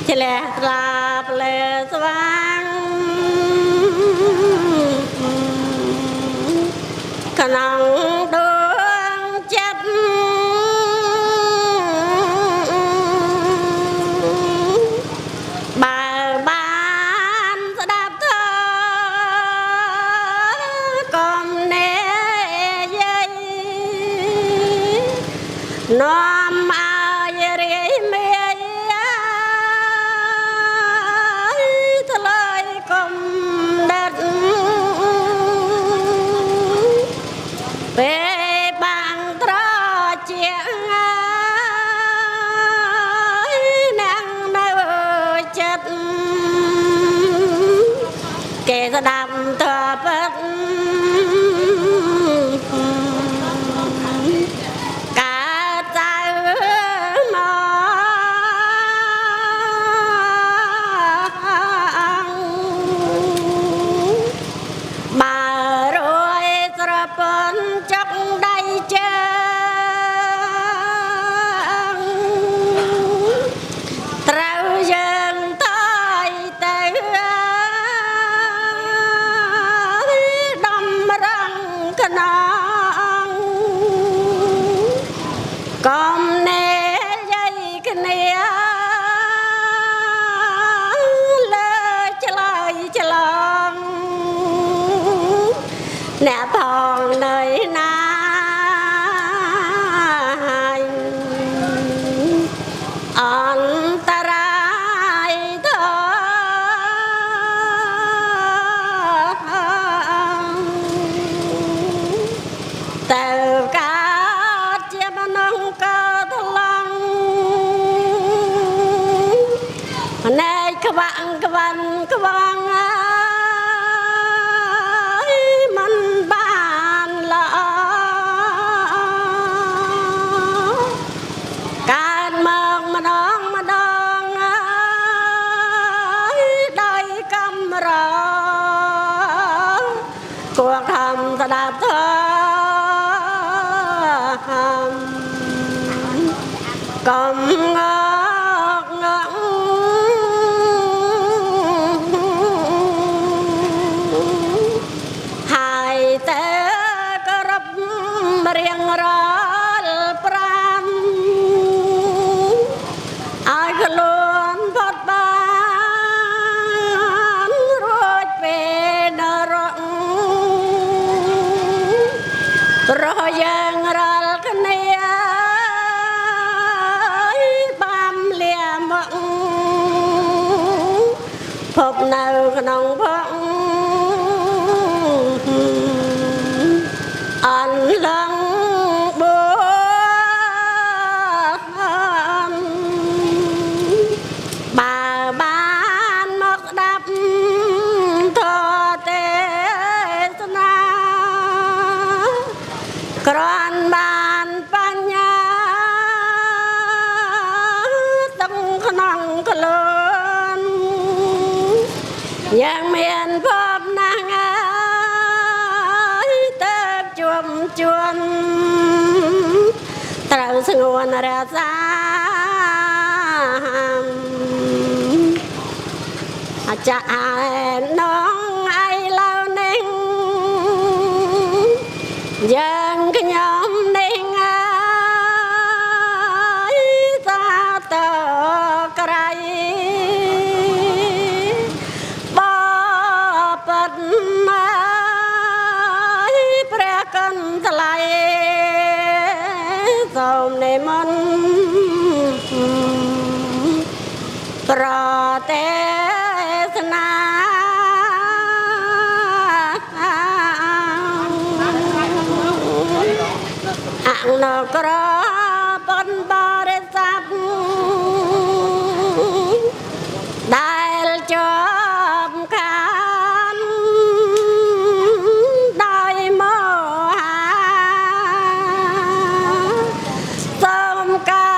ជ្រះថ្លាផ្លែស្វាងក្នុងដួងចិត្តបើបានស្ដាប់ធម៌កុំនេយាយនាំឲ្យរាយមេយថ្លៃកុំដិតពេលបាំងត្រជាណាំងនៅចិត្តគេស្ដាប់តពិតកើតទៅមកបើរួយស្រពន់ចុកដៃជើងត្រូវយើងតយទៅដំរងខ្នងកុំនេយាយគ្នាលើឆ្លើយឆ្លងអ្នកផងនៅណាអន្តរាយធទៅកើតជាមនុស្សកើតឡងណែក្វាក់ក្វាន់ក្វាងអើយមិនបានល្អកើតមកម្ដងម្ដងអើយដោយកំរគួរខំស្ដាប់ធម៌កុំងកងក់ហើយទៅគ្រប់រៀងរាល់ប្រាំឲ្យខ្លួនផុតបានរួចពេលនរកព្រោះយើងរាល់គ្នាបានលាមកភពនៅក្នុងភពអន្លងបួនបើបានមកស្ដាប់ធម៌ទេសនាគ្រាន់បានបញ្ញាទាំងក្នុងខ្លួនយ៉ាងមានភពណាស់អើយទៅជួមជួនត្រូវស្ងួនរក្សាអាចារ្យនងឯឡូវនេះយើងខ្ញុំនេះអើយសាតក្រៃបបិទ្ធអើយព្រះកន្ថ្លៃសូមនិមន្តប្រទេសនាអនុក្របុណ្យបរិស័ទដែលជាប់ខានដោយមោហាសូមកើ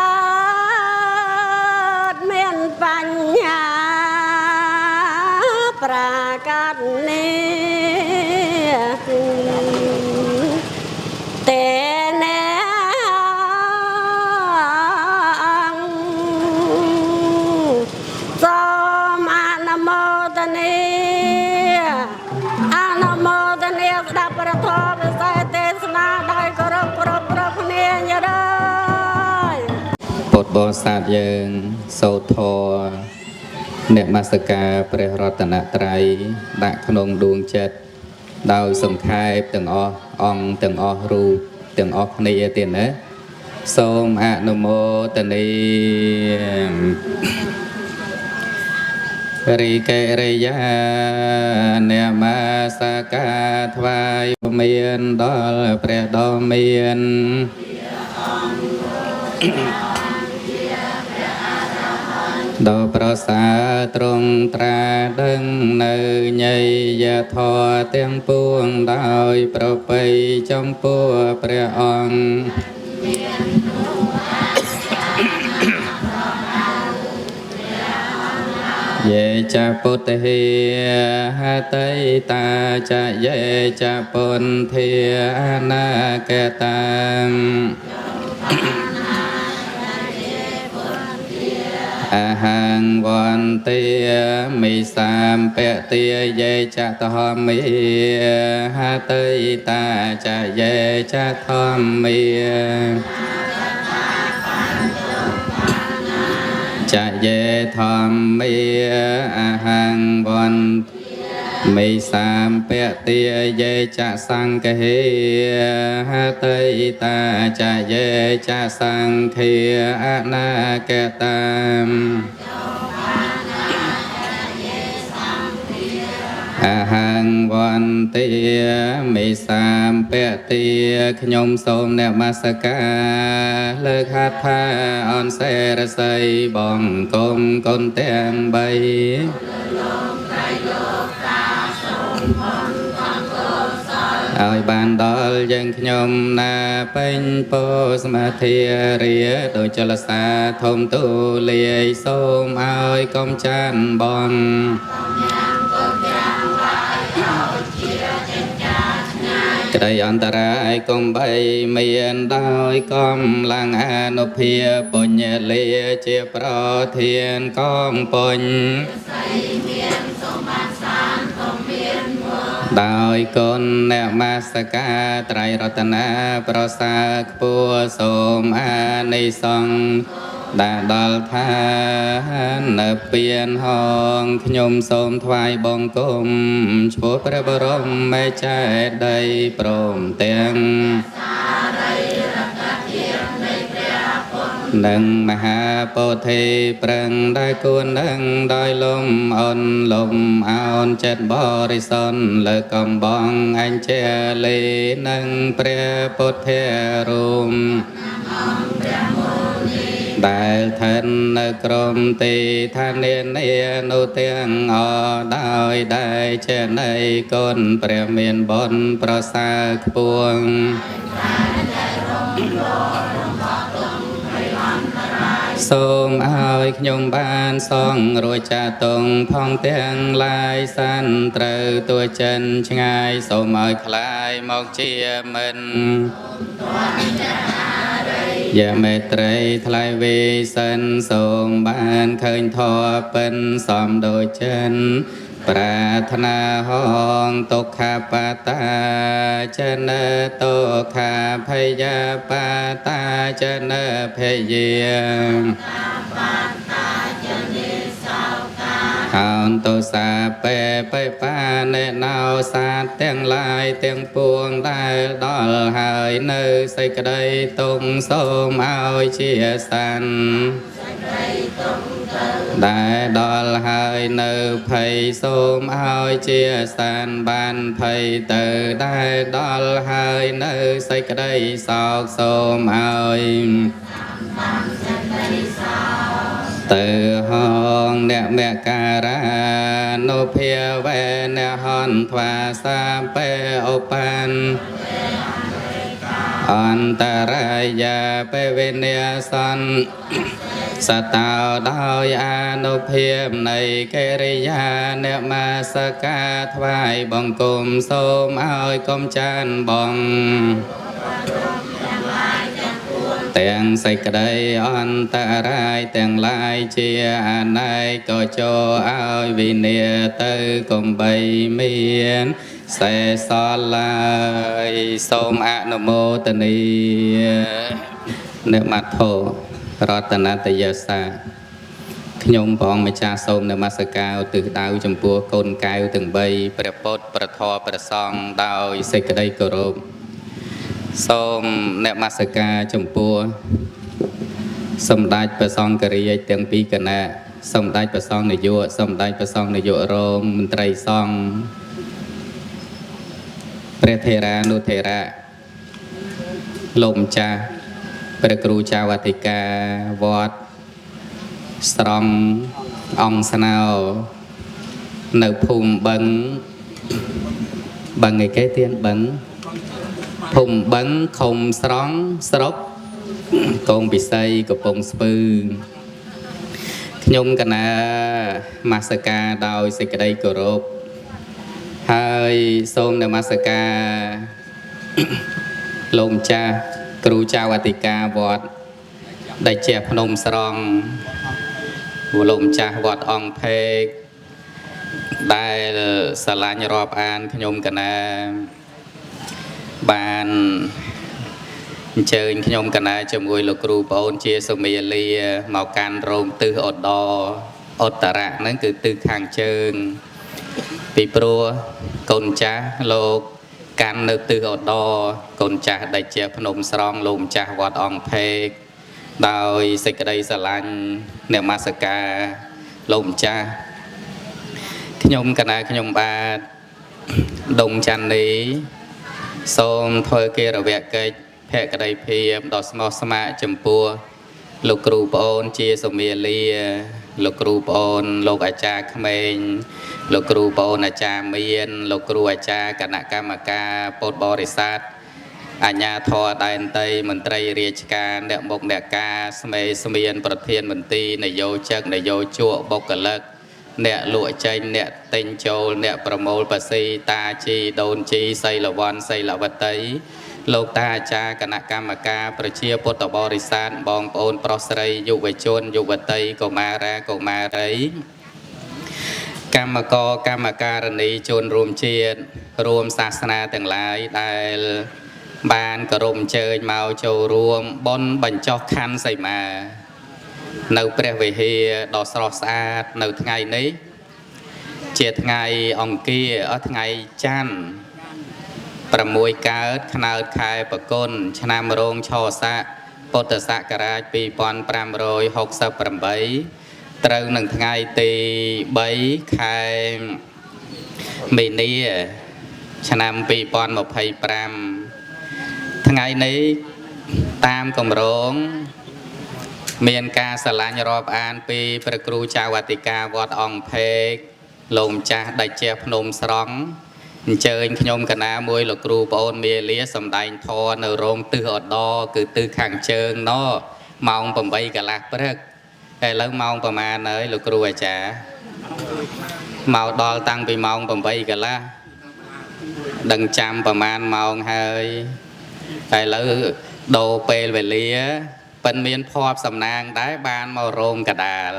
តមានបញ្ញាប្រាកដនេះទេនេសូ បរិស័ទយើងសូត្រធម៌នមស្ការព្រះរតនត្រ័យដាក់ក្នុងដួងចិត្តដោយសង្ខេបទាំងអស់អង្គទាំងអស់រូបទាំងអស់គ្នាទៀតណាសូមអនុមោទនារិកិរិយានមស្ការថ្វាយមានដល់ព្រះដ៏មានដ៏ប្រសើរទ្រង់ត្រាដឹងនៅញយធម៌ទាំងពួងដោយប្រពៃចំពោះព្រះអង្គយេចពុទ្ធហេហតិតាចយេចពុន្ធាអនាគតាំអហង្វន្ទាមិសាមពតិយេចតហមិហតិតាចយេចធម្មាចយេធម្មាអហង្វន្មិសាមពតិយេចសង្ឃហេហតិតាចយេចសង្ឃាអនាគតាំអហង្វន្ទាមិសាមពតិខ្ញុំសូមនមស្ការលើកហត្ថាអនសេរស័យបងគុំគុណទាំងបីឲ្យបានដល់យើងខ្ញុំណាពេញពោសមាធិរាដោយចលសាធំទូលាយសូមឲ្យកុំចានបងក្តីអន្តរាយកុំបីមានដោយកម្លាំងអនុភាពបុញ្ញលាជាប្រធានកងបុញ្ញដោយគុណនមស្ការត្រៃរតនាប្រសើរខ្ពស់សូមអានិសង្ឃដែលដល់ឋាននៅពៀនហងខ្ញុំសូមថ្វាយបង្គំឆ្ពោះព្រះបរមមេចេតិយព្រមទាំងនិងមហាពោធិប្រឹងដែលគួរនឹងដោយលំអនលំអោនចិត្តបរិសុទ្ធលើកំបងអញ្ជលីនិងព្រះពុទ្ធរូបដែលឋិននៅក្រមទីឋានានានោះទាំងអដោយដែលជានៃគុណព្រះមានបុណ្យប្រសើរខ្ពស់សូមឲ្យខ្ញុំបានសងរួចចាតុងផងទាំងឡាយសានត្រូវទួចិនឆ្ងាយសូមឲ្យคลายមកជាមិនយាមេត្រីថ្លៃវិសិនសូមបានឃើញធម៌ពិនសំដូចចិនប្រាថ្នាហងទុក្ខបតាចនតោខាភយាបតាចនភយាអន្តោសាពេបេបានេណោសាទទាំងឡាយទាំងពួងដែលដល់ហើយនៅសេចក្តីទុំសូមឲ្យជាសានដែលដល់ហើយនៅភ័យសូមឲ្យជាសានបានភ័យទៅដែលដល់ហើយនៅសេចក្តីសោកសូមឲ្យទៅហងអ្នកមការានុភាវេនហន្ទ្វាសាពេឧបានអន្តរាយាបវេនិសន្សតោដោយអានុភាពនៃកិរិយានមស្ការថ្វាយបង្គំសូមឲ្យកុំចានបងទាំងសេចក្តីអន្តរាយទាំងឡាយជាអនេកក៏ចូលឲ្យវិនាទៅកុំបីមានសេសល់ឡើយសូមអនុមោទនាអ្នកមត្ថោ រតនតយសាខ្ញុំព្រះអង្គម្ចាស់សូមនមស្ការឧទ្ទិសដៅចំពោះកូនកែវទាំង3ព្រះពុទ្ធព្រះធម៌ព្រះសង្ឃដោយសេចក្តីគោរពសូមនមស្ការចំពោះសម្ដេចព្រះសង្ឃរាជទាំងពីរគណៈសម្ដេចព្រះសង្ឃនាយកសម្ដេចព្រះសង្ឃនាយករងមន្ត្រីសង្ឃព្រះថេរានុថេរៈលោកម្ចាស់ព្រះគ្រូចៅអធិការវត្តស្រង់អង្គស្នោនៅភូមិបឹងបឹងអីគេទៀនបឹងភូមិបឹងឃុំស្រង់ស្រុកកងពិសីកំពង់ស្ពឺខ្ញុំកណាមស្ការដោយសេចក្តីគោរពហើយសូមនមស្ការលោកម្ចាស់គ្រូចៅអធិការវត្តដែលជាភ្នំស្រង់លោកម្ចាស់វត្តអង្គភេកដែលស្រឡាញ់រាប់អានខ្ញុំកណាបានអញ្ជើញខ្ញុំកណាជាមួយលោកគ្រូប្អូនជាសុមាលាមកកាន់រោងទិសឧត្តរឧត្តរៈហ្នឹងគឺទិសខាងជើងពីព្រោះកូនចាស់លោកកាន់នៅទិសឧត្តរកូនចាស់ដែលជាភ្នំស្រង់លោកម្ចាស់វត្តអង្គភេកដោយសេចក្តីស្រឡាញ់នមស្ការលោកម្ចាស់ខ្ញុំកណាខ្ញុំបាទដងច័ន្ទនីសូមធ្វើគិរវកិច្ចភក្តីភាពដ៏ស្មោះស្ម័គ្រចំពោះលោកគ្រូប្អូនជាសុមាលាលោកគ្រូប្អូនលោកអាចារ្យក្មេងលោកគ្រូប្អូនអាចារ្យមានលោកគ្រូអាចារ្យគណៈកម្មការពុទ្ធបរិស័ទអាជ្ញាធរដែនដីមន្ត្រីរាជការអ្នកមុខអ្នកការស្មេស្មានប្រធានមន្ទីរនយោជកនយោជកបុគ្គលិកអ្នកលក់ចេញអ្នកទិញចូលអ្នកប្រមូលភាស៊ីតាជីដូនជីសីលវ័នសីលវតីលោកតាអាចារ្យគណៈកម្មការប្រជាពុទ្ធបរិស័ទបងប្អូនប្រុសស្រីយុវជនយុវតីកុមារាកុមារីកម្មករកម្មការិនីជនរួមជាតិរួមសាសនាទាំងឡាយដែលបានគោរពអញ្ជើញមកចូលរួមបុណ្យបញ្ចុះខណ្ឌសីមានៅព្រះវិហារដ៏ស្រស់ស្អាតនៅថ្ងៃនេះជាថ្ងៃអង្គារថ្ងៃច័ន្ទ6កើតខ្នើតខែបគុណឆ្នាំរោងឆស័កពុទ្ធសករាជ2568ត្រូវនឹងថ្ងៃទី3ខែមីនាឆ្នាំ2025ថ្ងៃនេះតាមកម្រងមានការស្រឡាញ់រាប់អានពីព្រះគ្រូចៅអធិការវត្តអង្គភេកលោកម្ចាស់ដេចជាភ្នំស្រង់អញ្ជើញខ្ញុំកណាមួយលោកគ្រូប្អូនមាលាសំដែងធម៌នៅរោងទិសឧត្តរគឺទិសខាងជើងណម៉ោង8កន្លះព្រឹកឥឡូវម៉ោងប្រហែលហើយលោកគ្រូអាចារ្យមកដល់តាំងពីម៉ោង8កន្លះដឹងចាំប្រហែលម៉ោងហើយឥឡូវដូរពេលវេលាប៉ិនមានភ័ព្វសំណាងដែរបានមករោងកដាល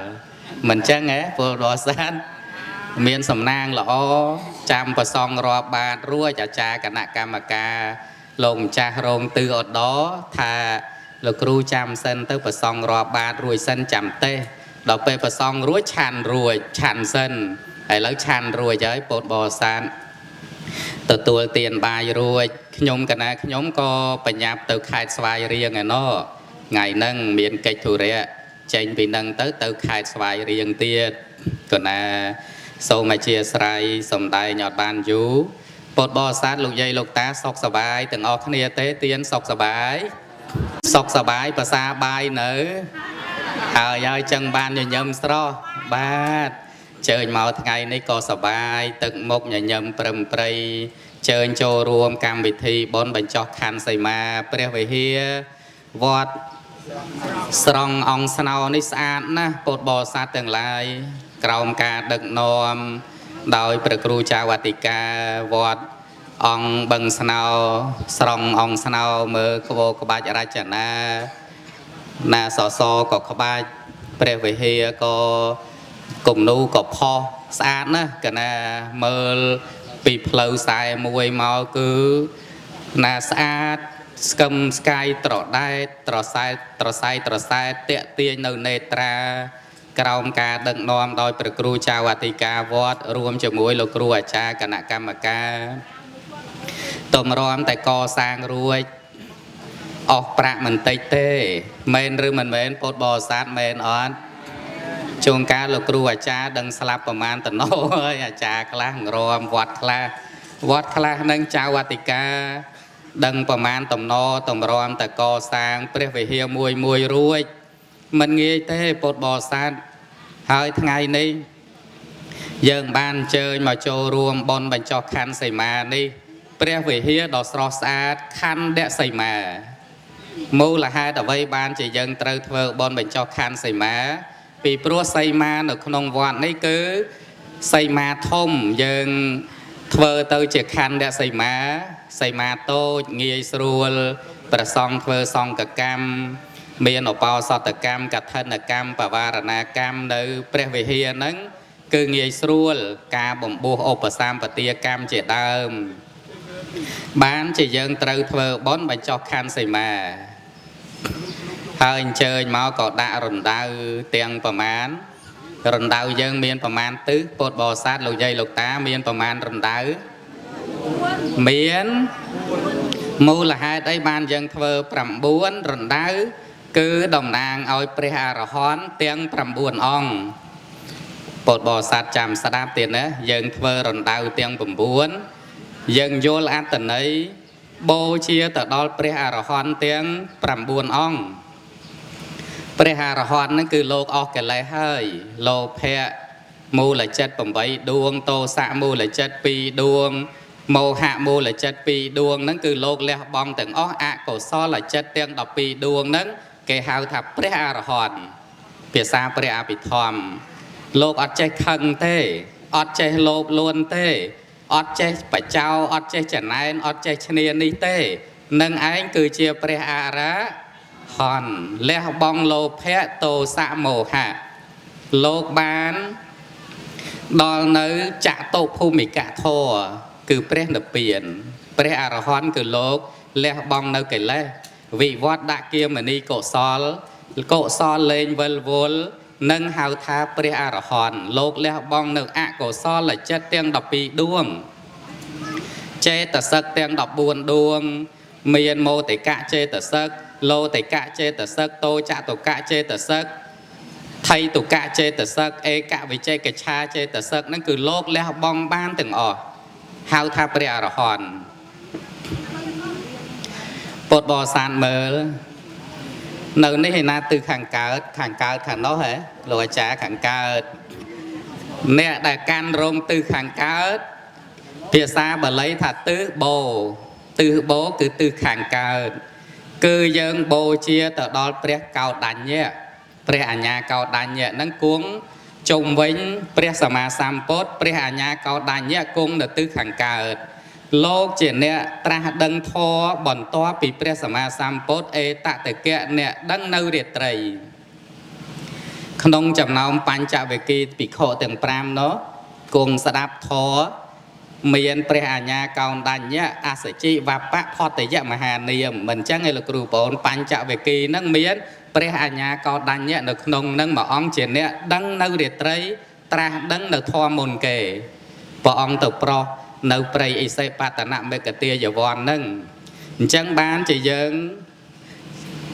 មិនចឹងហ៎ពលរដ្ឋសាទមានសំណាងល្អចាំប្រសងរាប់បាតរួចអាចារ្យគណៈកម្មការលោកម្ចាស់រោងទិសឧត្តរថាលោកគ្រូចាំសិនទៅប្រសងរាប់បាតរួចសិនចាំទេដល់ពេលប្រសងរួចឆាន់រួចឆាន់សិនឥឡូវឆាន់រួចហើយពោតបរិស័ទទទួលទានបាយរួចខ្ញុំកណាខ្ញុំក៏បញ្ញាប់ទៅខេត្តស្វាយរៀងឯណោះថ្ងៃហ្នឹងមានកិច្ចធុរៈចេញពីហ្នឹងទៅខេត្តស្វាយរៀងទៀតកណាសូមអធិស្ឋានសំដែងអត់បានយូរពុទ្ធបរិស័ទលោកយាយលោកតាសុខសប្បាយទាំងអស់គ្នាទេទៀនសុខសប្បាយសុខសប្បាយភាសាបាយនៅហើយហើយចឹងបានញញឹមស្រស់បាទជើញមកថ្ងៃនេះក៏សប្បាយទឹកមុខញញឹមព្រឹមព្រៃជើញចូលរួមកម្មវិធីបុណ្យបញ្ចុះខណ្ឌសីមាព្រះវិហារវត្តស្រង់អង្គស្នោនេះស្អាតណាស់ពុទ្ធបរិស័ទទាំងឡាយក្រោមការដឹកនាំដោយព្រះគ្រូចៅអធិការវត្តអង្គបឹងស្នោស្រង់អង្គស្នោមើលក្បោក្បាច់រចនាណាសសក៏ក្បាច់ព្រះវិហារក៏គំនូក៏ផុសស្អាតណាស់កណាមើលពីផ្លូវ41មកគឺណាស្អាត ស្កឹមស្កាយត្រដែតត្រសែតត្រសៃត្រសែតតាក់ទាញនៅនេត្រា ក្រោមការដឹកនាំដោយព្រះគ្រូចៅអធិការវត្តរួមជាមួយលោកគ្រូអាចារ្យគណៈកម្មការតម្រាំតែកសាងរួចអស់ប្រាក់មិនតិចទេមែនឬមិនមែនពុទ្ធបរិស័ទមែនអត់ជួនកាលលោកគ្រូអាចារ្យដឹងស្លាប់ប្រមាណតំណហើយអាចារ្យខ្លះរំវត្តខ្លះវត្តខ្លះនឹងចៅអធិការដឹងប្រមាណតំណតម្រាំតែកសាងព្រះវិហារមួយមួយរួចមិនងាយទេពុទ្ធបរិស័ទហើយថ្ងៃនេះយើងបានអញ្ជើញមកចូលរួមបុណ្យបញ្ចុះខណ្ឌសីមានេះព្រះវិហារដ៏ស្រស់ស្អាតខណ្ឌសីមាមូលហេតុអ្វីបានជាយើងត្រូវធ្វើបុណ្យបញ្ចុះខណ្ឌសីមាពីព្រោះសីមានៅក្នុងវត្តនេះគឺសីមាធំយើងធ្វើទៅជាខណ្ឌសីមាសីមាតូចងាយស្រួលព្រះសង្ឃធ្វើសង្ឃកម្មមានឧបោសថកម្មកឋិនកម្មបវារណាកម្មនៅព្រះវិហារហ្នឹងគឺងាយស្រួលការបំពោះឧបសម្បទាកម្មជាដើមបានជាយើងត្រូវធ្វើបុណ្យបញ្ចុះខណ្ឌសីមាហើយអញ្ជើញមកក៏ដាក់រណ្ដៅទាំងប្រមាណរណ្ដៅយើងមានប្រមាណទិសពុទ្ធបរិស័ទលោកយាយលោកតាមានប្រមាណរណ្ដៅមានមូលហេតុអីបានយើងធ្វើ9រណ្ដៅគឺតំណាងឲ្យព្រះអរហន្តទាំង9អង្គពុទ្ធបរិស័ទចាំស្ដាប់ទៀតណាយើងធ្វើរណ្ដៅទាំង9យើងយល់អត្ថន័យបូជាទៅដល់ព្រះអរហន្តទាំង9អង្គព្រះអរហន្តហ្នឹងគឺលោកអស់កិលេសហើយលោភៈមូលចិត្ត8ដួងទោសៈមូលចិត្ត2ដួងមោហៈមូលចិត្ត2ដួងហ្នឹងគឺលោកលះបង់ទាំងអស់អកុសលចិត្តទាំង12ដួងហ្នឹងគេហៅថាព្រះអរហន្តភាសាព្រះអភិធម្មលោកអត់ចេះខឹងទេអត់ចេះលោភលួនទេអត់ចេះបចោអត់ចេះចំណែនអត់ចេះឈ្នានេះទេនឹងឯងគឺជាព្រះអរហន្តលះបង់លោភៈទោសៈមោហៈលោកបានដល់នៅចតុភូមិកធម៌គឺព្រះនិព្វានព្រះអរហន្តគឺលោកលះបង់នៅកិលេសវិវត្តដាក់គាមនីកុសលកុសលលែងវិលវល់នឹងហៅថាព្រះអរហន្តលោកលះបង់នៅអកុសលចិត្តទាំង12ដួងចេតសិកទាំង14ដួងមានមោទិកៈចេតសិកលោតិកៈចេតសិកតោចតុកៈចេតសិកថៃតុកៈចេតសិកឯកវិចេកឆាចេតសិកហ្នឹងគឺលោកលះបង់បានទាំងអស់ហៅថាព្រះអរហន្តពុទ្ធបរិស័ទមើលនៅនេះឯណាទិសខាងកើតខាងកើតខាងនោះហ៎លោកអាចារ្យខាងកើតអ្នកដែលកាន់រោងទិសខាងកើតភាសាបាលីថាទិសបូទិសបូគឺទិសខាងកើតគឺយើងបូជាទៅដល់ព្រះកោដញ្ញៈព្រះអញ្ញាកោដញ្ញៈហ្នឹងគង់ជុំវិញព្រះសម្មាសម្ពុទ្ធព្រះអញ្ញាកោដញ្ញៈគង់នៅទិសខាងកើតលោកជាអ្នកត្រាស់ដឹងធម៌បន្ទាប់ពីព្រះសម្មាសម្ពុទ្ធអេតតកៈអ្នកដឹងនៅរាត្រីក្នុងចំណោមបញ្ចវគិភិក្ខុទាំង5នោះគង់ស្ដាប់ធម៌មានព្រះអញ្ញាកោដញ្ញៈអសជិវបៈផតយមហានាមមិនចឹងឯលោកគ្រូបងបញ្ចវគិនឹងមានព្រះអញ្ញាកោដញ្ញៈនៅក្នុងនឹងមួយអង្គជាអ្នកដឹងនៅរាត្រីត្រាស់ដឹងនៅធម៌មុនគេព្រះអង្គទៅប្រោះនៅព្រៃឥសិបតនមេកទាយវ័នហ្នឹងអញ្ចឹងបានជាយើង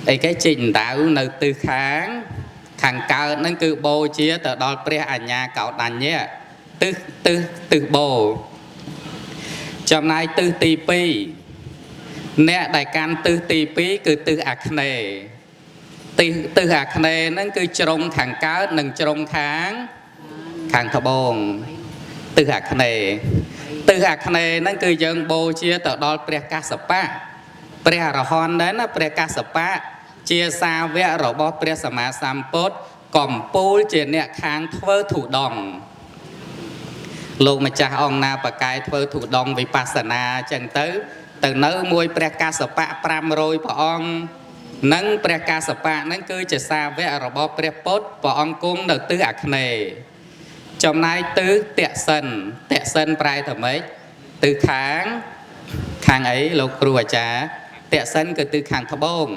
អីគេជីកដៅនៅទិសខាងកើតហ្នឹងគឺបូជាទៅដល់ព្រះអញ្ញាកោដញ្ញៈទិសទិសទិសបូចំណែកទិសទី2អ្នកដែលកាន់ទិសទី2គឺទិសអាគ្នេយ៍ទិសអាគ្នេយ៍ហ្នឹងគឺជ្រុងខាងកើតនិងជ្រុងខាងត្បូងទិសអាគ្នេយ៍ទិសអាគ្នេយ៍ហ្នឹងគឺយើងបូជាទៅដល់ព្រះកស្សបៈព្រះអរហន្តដែរណាព្រះកស្សបៈជាសាវករបស់ព្រះសម្មាសម្ពុទ្ធកំពូលជាអ្នកខាងធ្វើធុដងលោកម្ចាស់អង្គណាបកាយធ្វើធុដងវិបស្សនាអញ្ចឹងទៅនៅមួយព្រះកស្សបៈ500ព្រះអង្គនិងព្រះកស្សបៈហ្នឹងគឺជាសាវករបស់ព្រះពុទ្ធព្រះអង្គគង់នៅទិសអាគ្នេយ៍ចំណែកទិសតសិនតសិនប្រែថាម៉េចទិសខាងអីលោកគ្រូអាចារ្យ ទក្សិណគឺទិសខាងត្បូង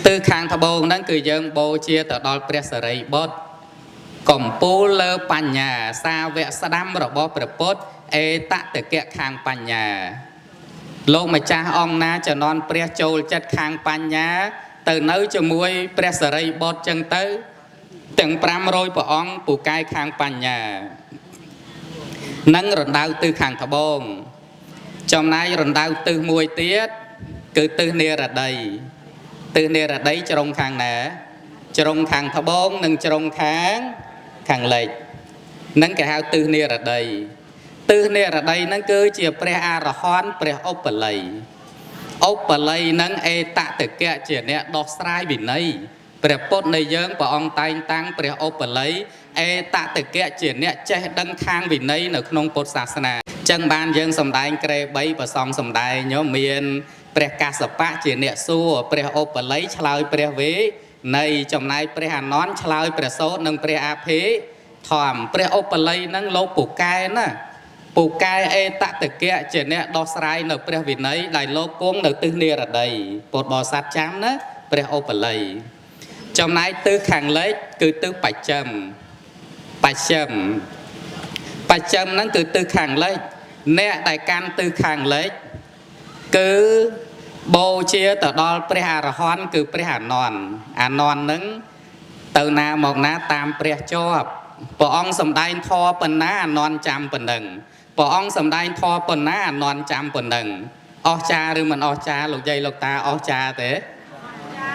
ទិសខាងត្បូងហ្នឹងគឺយើងបូជាទៅដល់ព្រះសិរីបុត្រកំពូលលើបញ្ញាសាវកស្ដាំរបស់ព្រះពុទ្ធអេតតកៈខាងបញ្ញាលោកម្ចាស់អង្គណាជំនាន់ព្រះចូលចិត្តខាងបញ្ញាទៅនៅជាមួយព្រះសិរីបុត្រចឹងទៅទាំង500ព្រះអង្គពូកែខាងបញ្ញានិងរណ្ដៅទិសខាងត្បូងចំណែករណ្ដៅទិសមួយទៀតគឺទិសនិរតីទិសនិរតីជ្រុងខាងណាជ្រុងខាងត្បូងនិងជ្រុងខាងលិចនឹងគេហៅទិសនិរតីទិសនិរតីហ្នឹងគឺជាព្រះអរហន្តព្រះឧបល័យឧបល័យនឹងអេតតកៈជាអ្នកដោះស្រាយវិន័យព្រះពុទ្ធនៃយើងព្រះអង្គតែងតាំងព្រះឧបល័យអេតតកៈជាអ្នកចេះដឹងខាងវិន័យនៅក្នុងពុទ្ធសាសនាចឹងបានយើងសំដែងក្រេ3ប្រសងសំដែងញោមមានព្រះកាសបៈជាអ្នកសួរព្រះឧបល័យឆ្លើយព្រះវិន័យចំណែកព្រះអានន្ទឆ្លើយព្រះសូត្រនិងព្រះអភិធម្មព្រះឧបល័យនឹងលោកពូកែណាពូកែអេតតកៈជាអ្នកដោះស្រាយនៅព្រះវិន័យដែលលោកគង់នៅទិសនិរតីពុទ្ធបរិស័ទចាំណាព្រះឧបល័យចំណែកទិសខាងលិចគឺទិសបច្ចឹមបច្ចឹមបច្ចឹមហ្នឹងគឺទិសខាងលិចអ្នកដែលកាន់ទិសខាងលិចគឺបូជាទៅដល់ព្រះអរហន្តគឺព្រះអានន្ទអានន្ទហ្នឹងទៅណាមកណាតាមព្រះជាប់ព្រះអង្គសម្ដែងធម៌ប៉ុណ្ណាអានន្ទចាំប៉ុណ្ណឹងព្រះអង្គសម្ដែងធម៌ប៉ុណ្ណាអានន្ទចាំប៉ុណ្ណឹងអស្ចារ្យឬមិនអស្ចារ្យលោកយាយលោកតាអស្ចារ្យទេ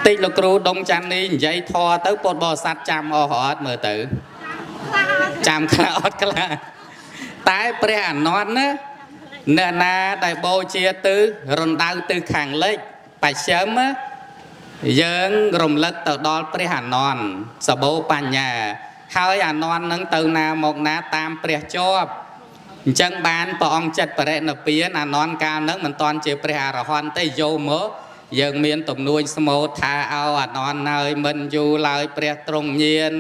តិចលោកគ្រូដងច័ន្ទនេះនិយាយធម៌ទៅពុទ្ធបរិស័ទចាំអស់អត់មើលទៅចាំខ្លះអត់ខ្លះតែព្រះអានន្ទណាអ្នកណាដែលបូជាទិសរណ្ដៅទិសខាងលិចបច្ចឹមយើងរំលឹកទៅដល់ព្រះអានន្ទសបោបញ្ញាហើយអានន្ទនឹងទៅណាមកណាតាមព្រះជាប់អញ្ចឹងបានព្រះអង្គចិត្តបរិនិព្វានអានន្ទកាលនឹងមិនតាន់ជាព្រះអរហន្តទេយោមកយើងមានទំនួញស្មូតថាអោអានន្ទហើយមិនយូរឡើយព្រះទ្រង់ញាន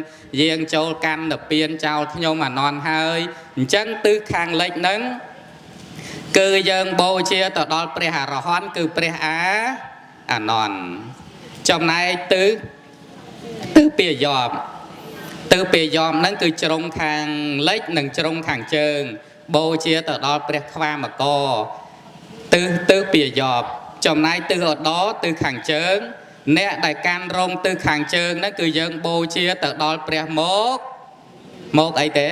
យាងចូលកាន់និព្វានចោលខ្ញុំអានន្ទហើយអញ្ចឹងទិសខាងលិចនឹងគឺយើងបូជាទៅដល់ព្រះអរហន្តគឺព្រះអានន្ទចំណែកទិសពាយ័ព្យទិសពាយ័ព្យហ្នឹងគឺជ្រុងខាងលិចនិងជ្រុងខាងជើងបូជាទៅដល់ព្រះខ្វាមកទិសពាយ័ព្យចំណែកទិសឧត្តរទិសខាងជើងអ្នកដែលកាន់រងទិសខាងជើងហ្នឹងគឺយើងបូជាទៅដល់ព្រះមកអីទេ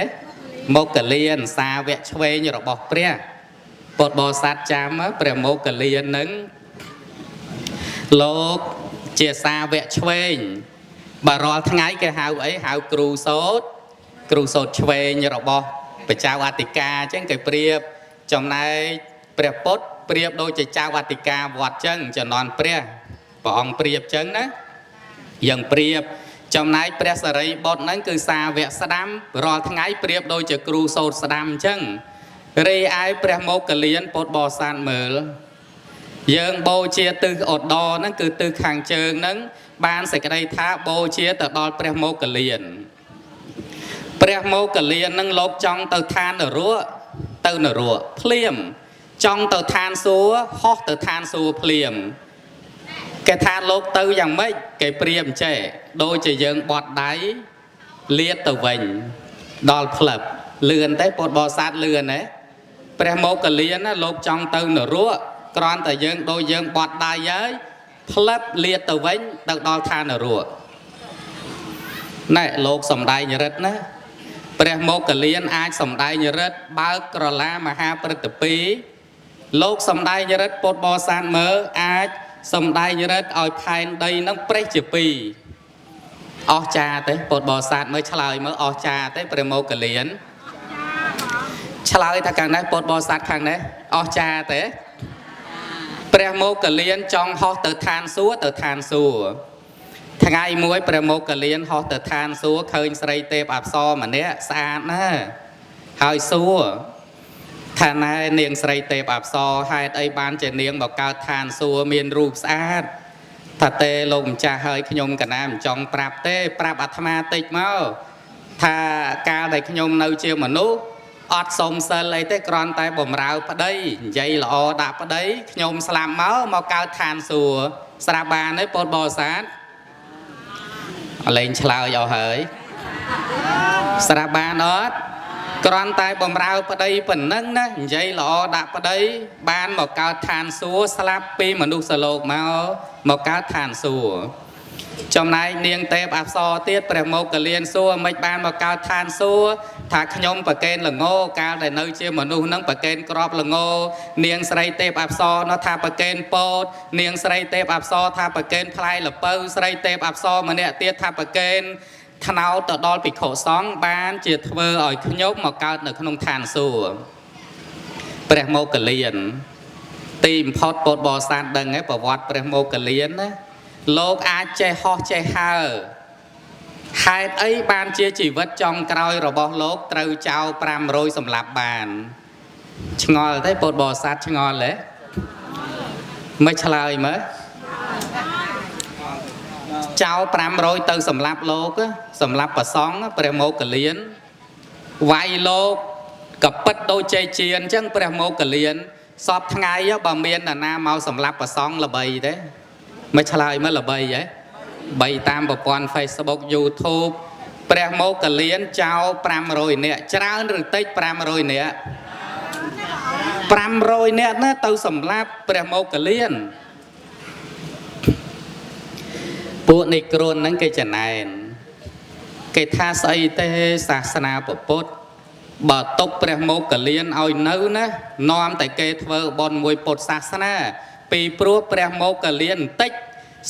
មកកលៀនសាវកឆ្វេងរបស់ព្រះពុទ្ធបរិស័ទចាំព្រះមកកលៀនហ្នឹងលោកជាសាវកឆ្វេងបើរាល់ថ្ងៃគេហៅអីហៅគ្រូសោតគ្រូសោតឆ្វេងរបស់ព្រះចៅអធិការអញ្ចឹងគេប្រៀបចំណែកព្រះពុទ្ធប្រៀបដូចជាចៅអធិការវត្តអញ្ចឹងជំនាន់ព្រះព្រះអង្គប្រៀបអញ្ចឹងណាយើងប្រៀបចំណែកព្រះសិរីបុត្រហ្នឹងគឺសាវកស្ដាំរាល់ថ្ងៃប្រៀបដូចជាគ្រូសោតស្ដាំអញ្ចឹងរីឯព្រះមោគលានពុទ្ធបរិស័ទមើលយើងបូជាទិសឧត្តរហ្នឹងគឺទិសខាងជើងហ្នឹងបានសេចក្តីថាបូជាទៅដល់ព្រះមោគលានព្រះមោគលានហ្នឹងលោកចង់ទៅឋាននរកទៅនរកភ្លាមចង់ទៅឋានសួគ៌ហោះទៅឋានសួគ៌ភ្លាមគេថាលោកទៅយ៉ាងម៉េចគេប្រៀបអញ្ចេះដូចជាយើងបត់ដៃលាតទៅវិញដល់ផ្លឹបលឿនទេពុទ្ធបរិស័ទលឿនទេព្រះមោគលានណាលោកចង់ទៅនរកគ្រាន់តែយើងដូចយើងបត់ដៃហើយផ្លឹបលាតទៅវិញទៅដល់ឋាននរកណែលោកសំដែងរិទ្ធណាព្រះមោគលានអាចសំដែងរិទ្ធបើកក្រឡាមហាព្រឹទ្ធពីលោកសំដែងរិទ្ធពុទ្ធបរិស័ទមើលអាចសំដែងរិទ្ធឲ្យផែនដីនឹងប្រេះជាពីរអស្ចារ្យទេពុទ្ធបរិស័ទមើលឆ្លើយមើលអស្ចារ្យទេព្រះមោគលានឆ្លើយថាខាងនេះពុទ្ធបរិស័ទខាងនេះអស្ចារ្យទេព្រះមោគលានចង់ហោះទៅឋានសួគ៌ទៅឋានសួគ៌ថ្ងៃមួយព្រះមោគលានហោះទៅឋានសួគ៌ឃើញស្រីទេពអប្សរម្នាក់ស្អាតណាស់ហើយសួរថាណែនាងស្រីទេពអប្សរហេតុអីបានជានាងមកកើតឋានសួគ៌មានរូបស្អាតថាទេលោកម្ចាស់ហើយខ្ញុំកណាមិនចង់ប្រាប់ទេប្រាប់អាត្មាតិចមកថាកាលដែលខ្ញុំនៅជាមនុស្ស អត់សុំសិលអីទេ គ្រាន់តែបំរើប្តី និយាយល្អដាក់ប្តី ខ្ញុំស្លាប់មកកើតឋានសួគ៌។ ស្រាប់បានទេពុទ្ធបរិស័ទ? លែងឆ្លើយអស់ហើយ។ ស្រាប់បានអត់? គ្រាន់តែបំរើប្តីប៉ុណ្ណឹងណា និយាយល្អដាក់ប្តី បានមកកើតឋានសួគ៌ ស្លាប់ពីមនុស្សលោកមកកើតឋានសួគ៌។ ចំណែកនាងទេពអប្សរទៀត ព្រះមោគលានសួរ មិនបានមកកើតឋានសួគ៌ ថាខ្ញុំប្រកេនល្ង កាលដែលនៅជាមនុស្សនឹងប្រកេនក្របល្ង នាងស្រីទេពអប្សរនោះថាប្រកេនពោត នាងស្រីទេពអប្សរថាប្រកេនផ្លែល្ពៅ ស្រីទេពអប្សរម្នាក់ទៀតថាប្រកេនថ្នោតទៅដល់ភិក្ខុសង្ឃ បានជាធ្វើឲ្យខ្ញុំមកកើតនៅក្នុងឋានសួគ៌។ ព្រះមោគលានទីបំផុត ពុទ្ធបរិស័ទដឹងហើយប្រវត្តិព្រះមោគលានណា លោកអាចចេះហោះចេះហើរ ហេតុអីបានជាជីវិតចុងក្រោយរបស់លោកត្រូវចោល500សម្លាប់បាន? ឆ្ងល់ទេពុទ្ធបរិស័ទ? ឆ្ងល់ទេ? មិនឆ្លើយមើល។ ចោល500ទៅសម្លាប់លោក សម្លាប់ប្រសង់ ព្រះមោគលានវាយលោកកពិតដូចចេកជៀនអញ្ចឹង។ ព្រះមោគលានសពថ្ងៃ បើមាននរណាមកសម្លាប់ប្រសង់ ល្បីទេ? មិនឆ្លើយមើល ល្បីហ៎? បីតាមប្រព័ន្ធ Facebook YouTube។ ព្រះមោគលានចោល500នាក់ ច្រើនឬតិច? 500នាក់ 500នាក់ណាទៅសម្លាប់ព្រះមោគលាន។ ពួកនិគ្រនហ្នឹងគេចំណែន គេថាស្អីទេ សាសនាពុទ្ធ បើទុកព្រះមោគលានឲ្យនៅណា នាំតែគេធ្វើបុណ្យមួយពុទ្ធសាសនា ពីព្រោះព្រះមោគលានបន្តិច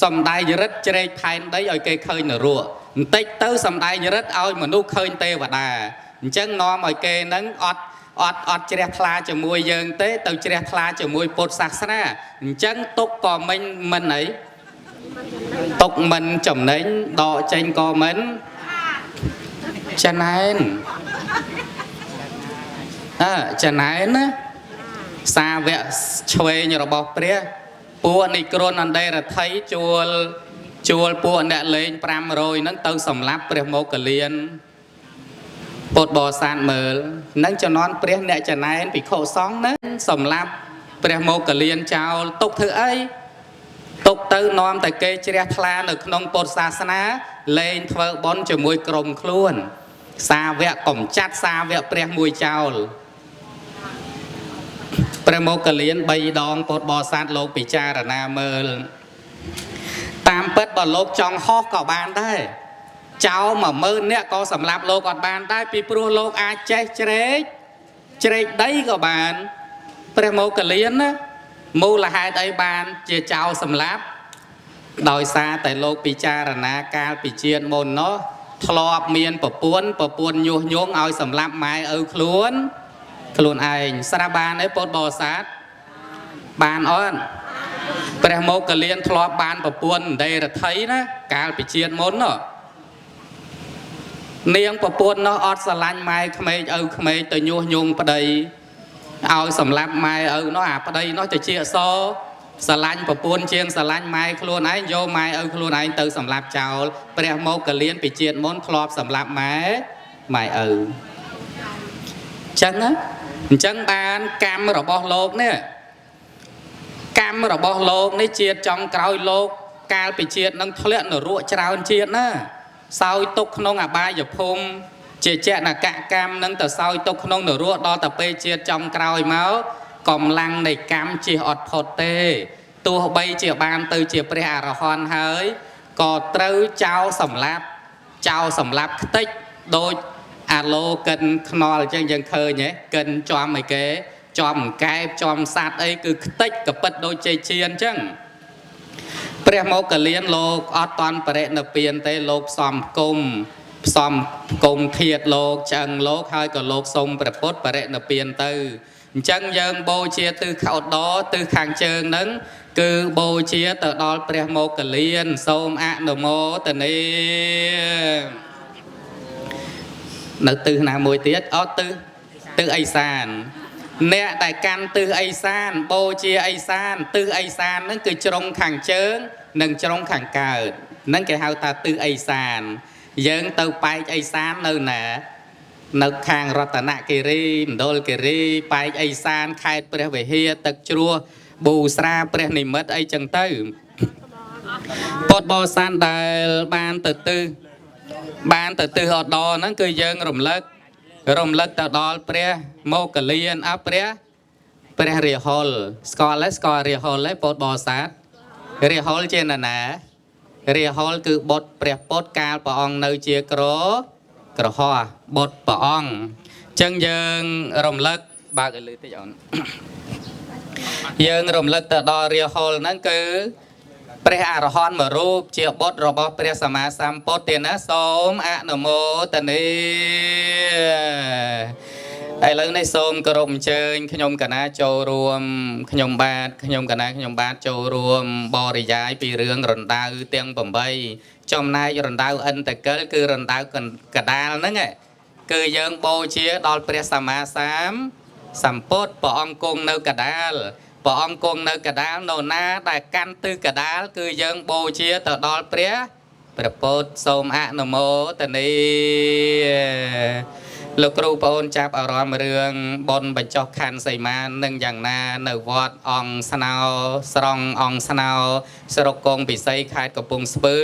សំដែងរិទ្ធជ្រែកផែនដីឲ្យគេឃើញនរក បន្តិចទៅសំដែងរិទ្ធឲ្យមនុស្សឃើញទេវតា អញ្ចឹងនាំឲ្យគេនឹងអត់អត់អត់ជ្រះថ្លាជាមួយយើងទេ ទៅជ្រះថ្លាជាមួយពុទ្ធសាសនា អញ្ចឹងទុកក៏មិនមិនអី ទុកមិនចំណេញ ដកចេញក៏មិនចំណែន។ អើចំណែនណា សាវកឆ្វេងរបស់ព្រះ ពួកនិគ្រនអន្តរថីជួលពួកអ្នកលេង500ហ្នឹងទៅសម្លាប់ព្រះមោគលាន។ ពុទ្ធបរិស័ទមើលនឹង ជំនាន់ព្រះអ្នកចំណែនភិក្ខុសង្ឃហ្នឹងសម្លាប់ព្រះមោគលានចោល ទុកធ្វើអី? ទុកទៅនាំតែគេជ្រះថ្លានៅក្នុងពុទ្ធសាសនា លែងធ្វើបុណ្យជាមួយក្រុមខ្លួន។ សាវកកំចាត់សាវកព្រះមួយចោល ព្រះមោគលាន3ដង។ ពុទ្ធបរិស័ទលោកពិចារណាមើល តាមពិតបើលោកចង់ហោះក៏បានដែរ ចោល10000នាក់ក៏សម្លាប់លោកអត់បានដែរ ពីព្រោះលោកអាចចេះជ្រែកដីក៏បាន។ ព្រះមោគលានណា មូលហេតុអីបានជាចោលសម្លាប់? ដោយសារតែលោកពិចារណាកាលពីជាតិមុននោះ ធ្លាប់មានប្រពន្ធ ប្រពន្ធញុះញង់ឲ្យសម្លាប់ម៉ែឪខ្លួនឯង។ ស្រាប់បានទេពុទ្ធបរិស័ទ? បានអត់? ព្រះមោគលានធ្លាប់បានប្រពន្ធដេរថីណា កាលពីជាតិមុននោះ នាងប្រពន្ធនោះអត់ស្រឡាញ់ម៉ែក្មេកឪក្មេក ទៅញុះញង់ប្តីឲ្យសម្លាប់ម៉ែឪនោះ។ អាប្តីនោះទៅជាអសស្រឡាញ់ប្រពន្ធជាងស្រឡាញ់ម៉ែខ្លួនឯង យកម៉ែឪខ្លួនឯងទៅសម្លាប់ចោល។ ព្រះមោគលានពីជាតិមុនធ្លាប់សម្លាប់ម៉ែឪចឹងណា អញ្ចឹងបានកម្មរបស់លោកនេះ កម្មរបស់លោកនេះជាតិចុងក្រោយលោកកាលពីជាតិនឹងធ្លាក់នរកច្រើនជាតិណា សោយទុកក្នុងអបាយភូមិជាចនកកម្មនឹងទៅសោយទុកក្នុងនរក ដល់ទៅពេលជាតិចុងក្រោយមក កម្លាំងនៃកម្មជិះអត់ផុតទេ ទោះបីជាបានទៅជាព្រះអរហន្តហើយ ក៏ត្រូវចោលសម្លាប់ ចោលសម្លាប់ខ្ទេច ដូចអាឡូកិនខ្នល់អញ្ចឹង យើងឃើញហ៎ កិនចំអីគេ ចំកែបចំសัตว์អី គឺខ្ទេចកពិតដូចចេកជៀនអញ្ចឹង។ ព្រះមោគលានលោកអត់តន់បរិនិព្វានទេ លោកផ្សំគុំ ផ្សំគុំធាតលោកឆ្អឹងលោក ហើយក៏លោកសុំព្រះពុទ្ធបរិនិព្វានទៅ។ អញ្ចឹងយើងបូជាទិសខោដទិសខាងជើងហ្នឹង គឺបូជាទៅដល់ព្រះមោគលាន សូមអនុមោទនា។ នៅទិសណាមួយទៀត? អត់ ទិសអីសាន។ អ្នកដែលកាន់ទិសអីសាន បូជាអីសាន ទិសអីសានហ្នឹងគឺជ្រុងខាងជើង និងជ្រុងខាងកើត ហ្នឹងគេហៅថាទិសអីសាន។ យើងទៅបែកអីសាននៅណា? នៅខាងរតនគិរីមណ្ឌលគិរីប៉ែកអេសានខេត្តព្រះវិហារទឹកជ្រោះប៊ូស្រាព្រះនិមិត្តអីចឹងទៅពុទ្ធបរិស័ទដែលបានទៅទិសបានទៅទិសឧត្តរហ្នឹងគឺយើងរំលឹកទៅដល់ព្រះមោគលានព្រះរាហុលស្គាល់ទេស្គាល់រាហុលទេពុទ្ធបរិស័ទរាហុលជានរណារាហុលគឺបុត្រព្រះពុទ្ធកាលព្រះអង្គនៅជាក្រហោះបុត្រព្រះអង្គអញ្ចឹងយើងរំលឹកបើកឲ្យលឺតិចអូនយើងរំលឹកទៅដល់រាហុលហ្នឹងគឺព្រះអរហន្តមួយរូបជាបុត្ររបស់ព្រះសម្មាសម្ពុទ្ធទេណាសូមអនុមោទនាឥឡូវនេះសូមគោរពអញ្ជើញខ្ញុំកណាចូលរួមខ្ញុំបាទខ្ញុំកណាខ្ញុំបាទចូលរួមបរិយាយពីរឿងរណ្ដៅទាំង8ចំណែករណ្ដៅឥន្ធកិលគឺរណ្ដៅកដាលហ្នឹងគឺយើងបូជាដល់ព្រះសម្មាសម្ពុទ្ធព្រះអង្គគង់នៅកដាលព្រះអង្គគង់នៅកដាលនៅណាដែលកាន់ទិសកដាលគឺយើងបូជាទៅដល់ព្រះពុទ្ធសូមអនុមោទនាលោកគ្រូប្អូនចាប់អារម្មណ៍រឿងបុណ្យបញ្ចុះខណ្ឌសីមានឹងយ៉ាងណានៅវត្តអង្គស្នោស្រង់អង្គស្នោស្រុកគង់ពិសីខេត្តកំពង់ស្ពឺ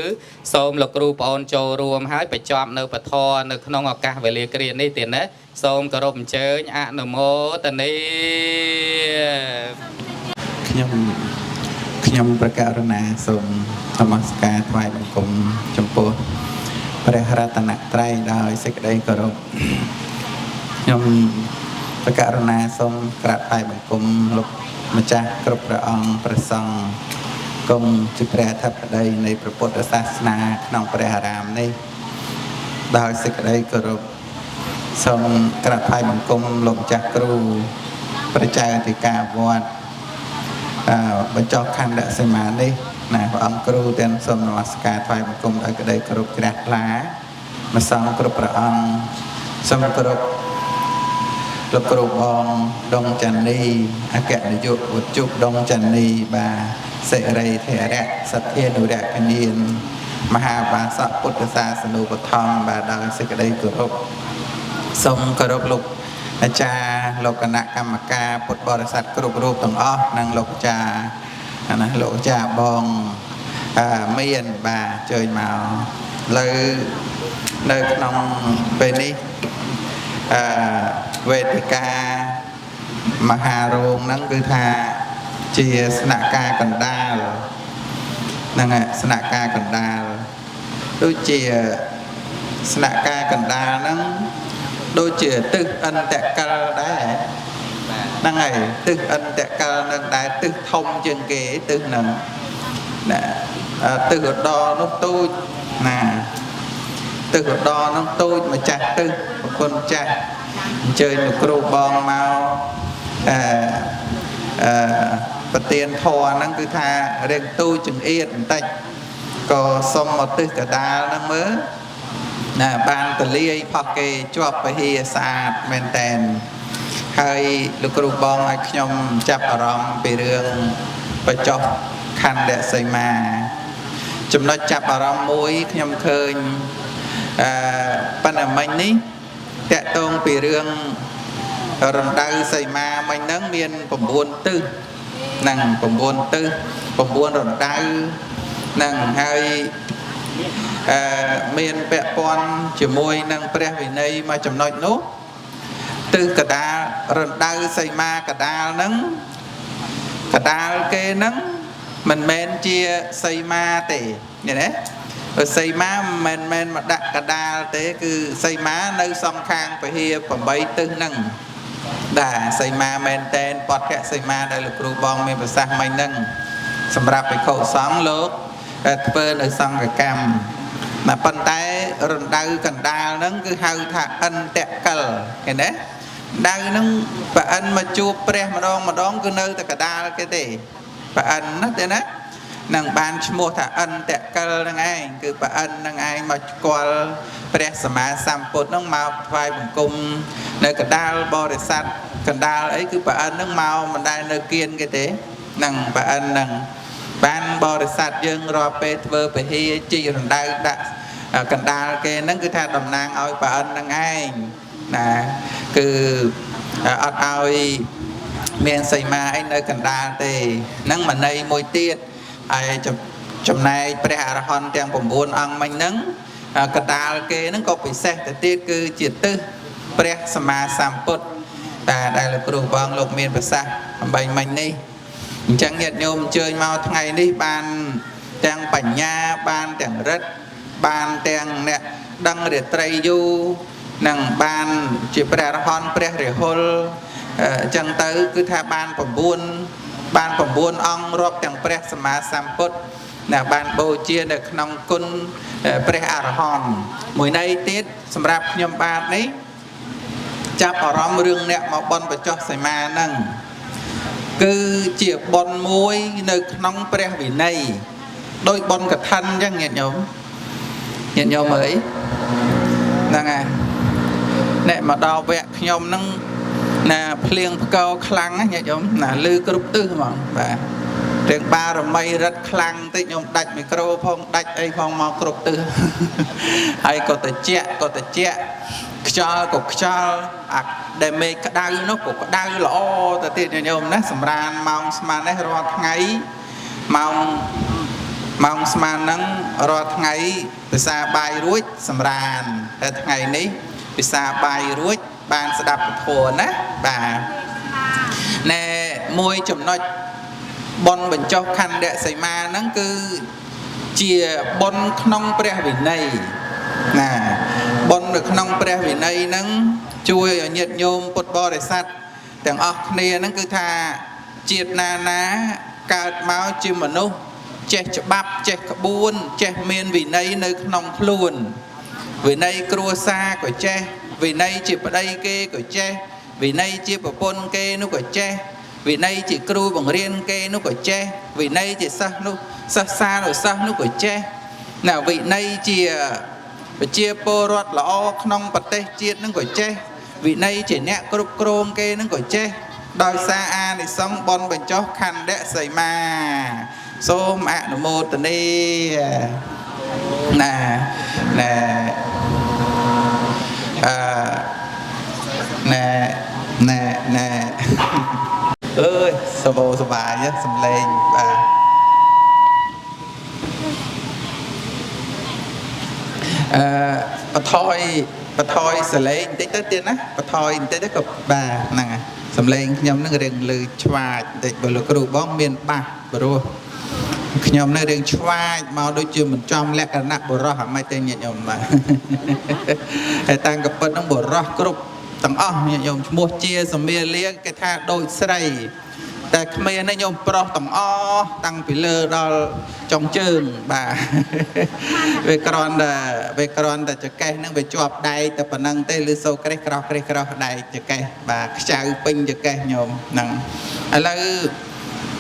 សូមលោកគ្រូប្អូនចូលរួមហើយបញ្ចប់នៅពធនៅក្នុងឱកាសវេលាគ្រានេះទៀតណាសូមគោរពអញ្ជើញអនុមោទនាខ្ញុំប្រកាសរណាសូមនមស្ការថ្វាយបង្គំចំពោះព្រះរតនត្រ័យដោយសេចក្តីគោរពខ្ញុំប្រកាសរណាសូមក្រាបថ្វាយបង្គំលោកម្ចាស់គ្រប់ព្រះអង្គព្រះសង្ឃគង់ជាព្រះអធិបតីនៃព្រះពុទ្ធសាសនាក្នុងព្រះអារាមនេះដោយសេចក្តីគោរពសូមក្រាបថ្វាយបង្គំលោកម្ចាស់គ្រូព្រះចៅអធិការវត្តបញ្ចុះខណ្ឌសីមានេះណាព្រះអង្គគ្រូទាំងសូមនមស្ការថ្វាយបង្គំដោយក្តីគោរពជ្រះថ្លាម្សងគ្រប់ព្រះអង្គសូមគោរពលោកគ្រូបងដងចាន់នីអគ្គនាយកវត្ថុដងចាន់នីបាទសិរីធរៈសទ្ធានុរកញ្ញានមហាបាសកពុទ្ធសាសនូបត្ថម្ភបាទដោយសេចក្តីគោរពសូមគោរពលោកអាចារ្យលោកគណៈកម្មការពុទ្ធបរិស័ទគ្រប់រូបទាំងអស់និងលោកអាចារ្យណាលោកអាចារ្យបងមានបាទអញ្ជើញមកលើនៅក្នុងពេលនេះវេទិកាមហារោងហ្នឹងគឺថាជាស្នាក់ការកណ្ដាលហ្នឹងហើយស្នាក់ការកណ្ដាលដូចជាស្នាក់ការកណ្ដាលហ្នឹងដូចជាទិសអន្តកិលដែរហ្នឹងហើយទិសអន្តកិលនឹងដែរទិសធំជាងគេទិសហ្នឹងណាទិសឧត្តរនោះទូចណាទិសឧត្តរនោះទូចម្ចាស់ទិសប្រគុណម្ចាស់អញ្ជើញលោកគ្រូបងមកអឺប្រទានធម៌ហ្នឹងគឺថារៀងទូចចង្អៀតបន្តិចក៏សុំមកទិសកដាលហ្នឹងមើលណាបានតលាយផុសគេជាប់ពហិស្អាតមែនតែនហើយលោកគ្រូបងឲ្យខ្ញុំចាប់អារម្មណ៍ពីរឿងបញ្ចុះខណ្ឌសីមាចំណុចចាប់អារម្មណ៍មួយខ្ញុំឃើញប៉ុន្តែមិញនេះតកតងពីរឿងរណ្ដៅសីមាមិញហ្នឹងមាន9ទិសហ្នឹង9ទិស9រណ្ដៅហ្នឹងហើយមានពាក់ព័ន្ធជាមួយនឹងព្រះវិន័យមួយចំណុចនោះទិសកដាលរណ្ដៅសីមាកដាលហ្នឹងកដាលគេហ្នឹងមិនមែនជាសីមាទេឃើញទេបើសីមាមិនមែនមកដាក់កដាលទេគឺសីមានៅសងខាងពហិ8ទិសហ្នឹងបាទសីមាមែនតែនបទសីមាដែលលោកគ្រូបងមានប្រសាសន៍មិញហ្នឹងសម្រាប់ភិក្ខុសង្ឃលោកធ្វើនៅសង្ឃកម្មណាប៉ុន្តែរណ្ដៅកណ្ដាលហ្នឹងគឺហៅថាអន្តកិលឃើញទេដៅហ្នឹងប្រអិនមកជួបព្រះម្ដងម្ដងគឺនៅតែកដាលគេទេប្រអិនណាទេណានឹងបានឈ្មោះថាអន្តកិលហ្នឹងឯងគឺប្រអិនហ្នឹងឯងមកស្គាល់ព្រះសម្មាសម្ពុទ្ធហ្នឹងមកថ្វាយបង្គំនៅកដាលបរិស័ទកណ្ដាលអីគឺប្រអិនហ្នឹងមកមិនដែលនៅគៀនគេទេហ្នឹងប្រអិនហ្នឹងបានបរិស័ទយើងរាល់ពេលធ្វើពហិជីរណ្ដៅដាក់កណ្ដាលគេហ្នឹងគឺថាតំណាងឲ្យប្រអិនហ្នឹងឯង ណាគឺអត់ឲ្យមានសីមាអីនៅកណ្ដាលទេហ្នឹងមន័យមួយទៀតហើយចំណែកព្រះអរហន្តទាំង9អង្គមិញហ្នឹងកណ្ដាលគេហ្នឹងក៏ពិសេសទៅទៀតគឺជាទិសព្រះសម្មាសម្ពុទ្ធតែដែលលោកគ្រូបងលោកមានប្រសាសន៍អំបញ្ញមិញនេះអញ្ចឹងញាតិញោមអញ្ជើញមកថ្ងៃនេះបានទាំងបញ្ញាបានទាំងរិទ្ធបានទាំងអ្នកដឹងរាត្រីយូរនឹងបានជាព្រះអរហន្តព្រះរាហុលអញ្ចឹងទៅគឺថាបាន9បាន9អង្គរាប់ទាំងព្រះសម្មាសម្ពុទ្ធណាបានបូជានៅក្នុងគុណព្រះអរហន្តមួយន័យទៀតសម្រាប់ខ្ញុំបាទនេះចាប់អារម្មណ៍រឿងអ្នកមកបន់បញ្ចុះសីមាហ្នឹងគឺជាបន់មួយនៅក្នុងព្រះវិន័យដោយបន់កឋិនអញ្ចឹងញាតិញោមញាតិញោមអើយហ្នឹងហើយអ្នកមកដល់វគ្គខ្ញុំហ្នឹងណាភ្លៀងផ្គរខ្លាំងណាញាតិញោមណាលឺគ្រប់ទិសហ្មងបាទទាំងបារមីរិទ្ធខ្លាំងតិចញោមដាច់មីក្រូផងដាច់អីផងមកគ្រប់ទិសហើយក៏តិចក៏តិចខ្យល់ក៏ខ្យល់អាដែលមេឃក្តៅនោះក៏ក្តៅល្អទៅទៀតញាតិញោមណាសម្រានម៉ោងស្មាននេះរាល់ថ្ងៃម៉ោងស្មានហ្នឹងរាល់ថ្ងៃភាសាបាយរួចសម្រានតែថ្ងៃនេះភាសាបាយរួចបានស្ដាប់ពធណាបាទណែមួយចំណុចបុណ្យបញ្ចុះខណ្ឌសីមាហ្នឹងគឺជាបុណ្យក្នុងព្រះវិន័យណាបុណ្យនៅក្នុងព្រះវិន័យហ្នឹងជួយឲ្យញាតិញោមពុទ្ធបរិស័ទទាំងអស់គ្នាហ្នឹងគឺថាជាតិណាណាកើតមកជាមនុស្សចេះច្បាប់ចេះក្បួនចេះមានវិន័យនៅក្នុងខ្លួនវិន័យគ្រួសារក៏ចេះវិន័យជាប្តីគេក៏ចេះវិន័យជាប្រពន្ធគេនោះក៏ចេះវិន័យជាគ្រូបង្រៀនគេនោះក៏ចេះវិន័យជាសិស្សនោះសិស្សានុសិស្សនោះក៏ចេះណាវិន័យជាប្រជាពលរដ្ឋល្អក្នុងប្រទេសជាតិនឹងក៏ចេះវិន័យជាអ្នកគ្រប់គ្រងគេនឹងក៏ចេះដោយសារអានិសង្សបុណ្យបញ្ចុះខណ្ឌសីមាសូមអនុមោទនាណាណែអឺណែណែណែអើយសបោសបាយសំលេងបាទអឺបថយសលេងបន្តិចទៅទៀតណាបថយបន្តិចទៅក៏បាទហ្នឹងហើយសំលេងខ្ញុំនឹងរៀងលឺឆ្វាចបន្តិចបើលោកគ្រូបងមានបាសព្រោះខ្ញុំនៅរៀងឆ្វាចមកដូចជាមិនចំលក្ខណៈបុរសអាម៉េចទេញាតិញោមបាទហើយតាំងកពិតហ្នឹងបុរសគ្រប់ទាំងអស់ញាតិញោមឈ្មោះជាសមាលាគេថាដូចស្រីតែក្មេងនេះញោមប្រុសទាំងអស់តាំងពីលើដល់ចុងជើងបាទវាគ្រាន់តែចកេះហ្នឹងវាជាប់ដែកតែប៉ុណ្្នឹងទេឬសូក្រេះក្រោះក្រេះក្រោះដែកចកេះបាទខ្ចៅពេញចកេះញោមហ្នឹងឥឡូវ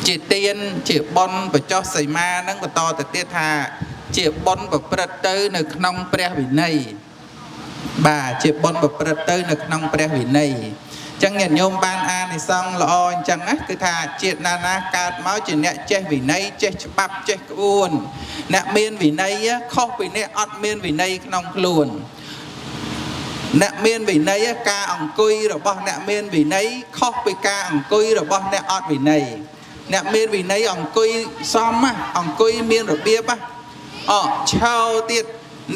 ជាទានជាបុណ្យបញ្ចុះសីមាហ្នឹងបន្តទៅទៀតថាជាបុណ្យប្រព្រឹត្តទៅនៅក្នុងព្រះវិន័យបាទជាបុណ្យប្រព្រឹត្តទៅនៅក្នុងព្រះវិន័យអញ្ចឹងញាតិញោមបានអានិសង្សល្អអញ្ចឹងណាគឺថាជាតិណាណាកើតមកជាអ្នកចេះវិន័យចេះច្បាប់ចេះក្បួនអ្នកមានវិន័យខុសពីអ្នកអត់មានវិន័យក្នុងខ្លួនអ្នកមានវិន័យការអង្គុយរបស់អ្នកមានវិន័យខុសពីការអង្គុយរបស់អ្នកអត់វិន័យអ្នកមានវិន័យអង្គុយសមអង្គុយមានរបៀបអឆោទៀត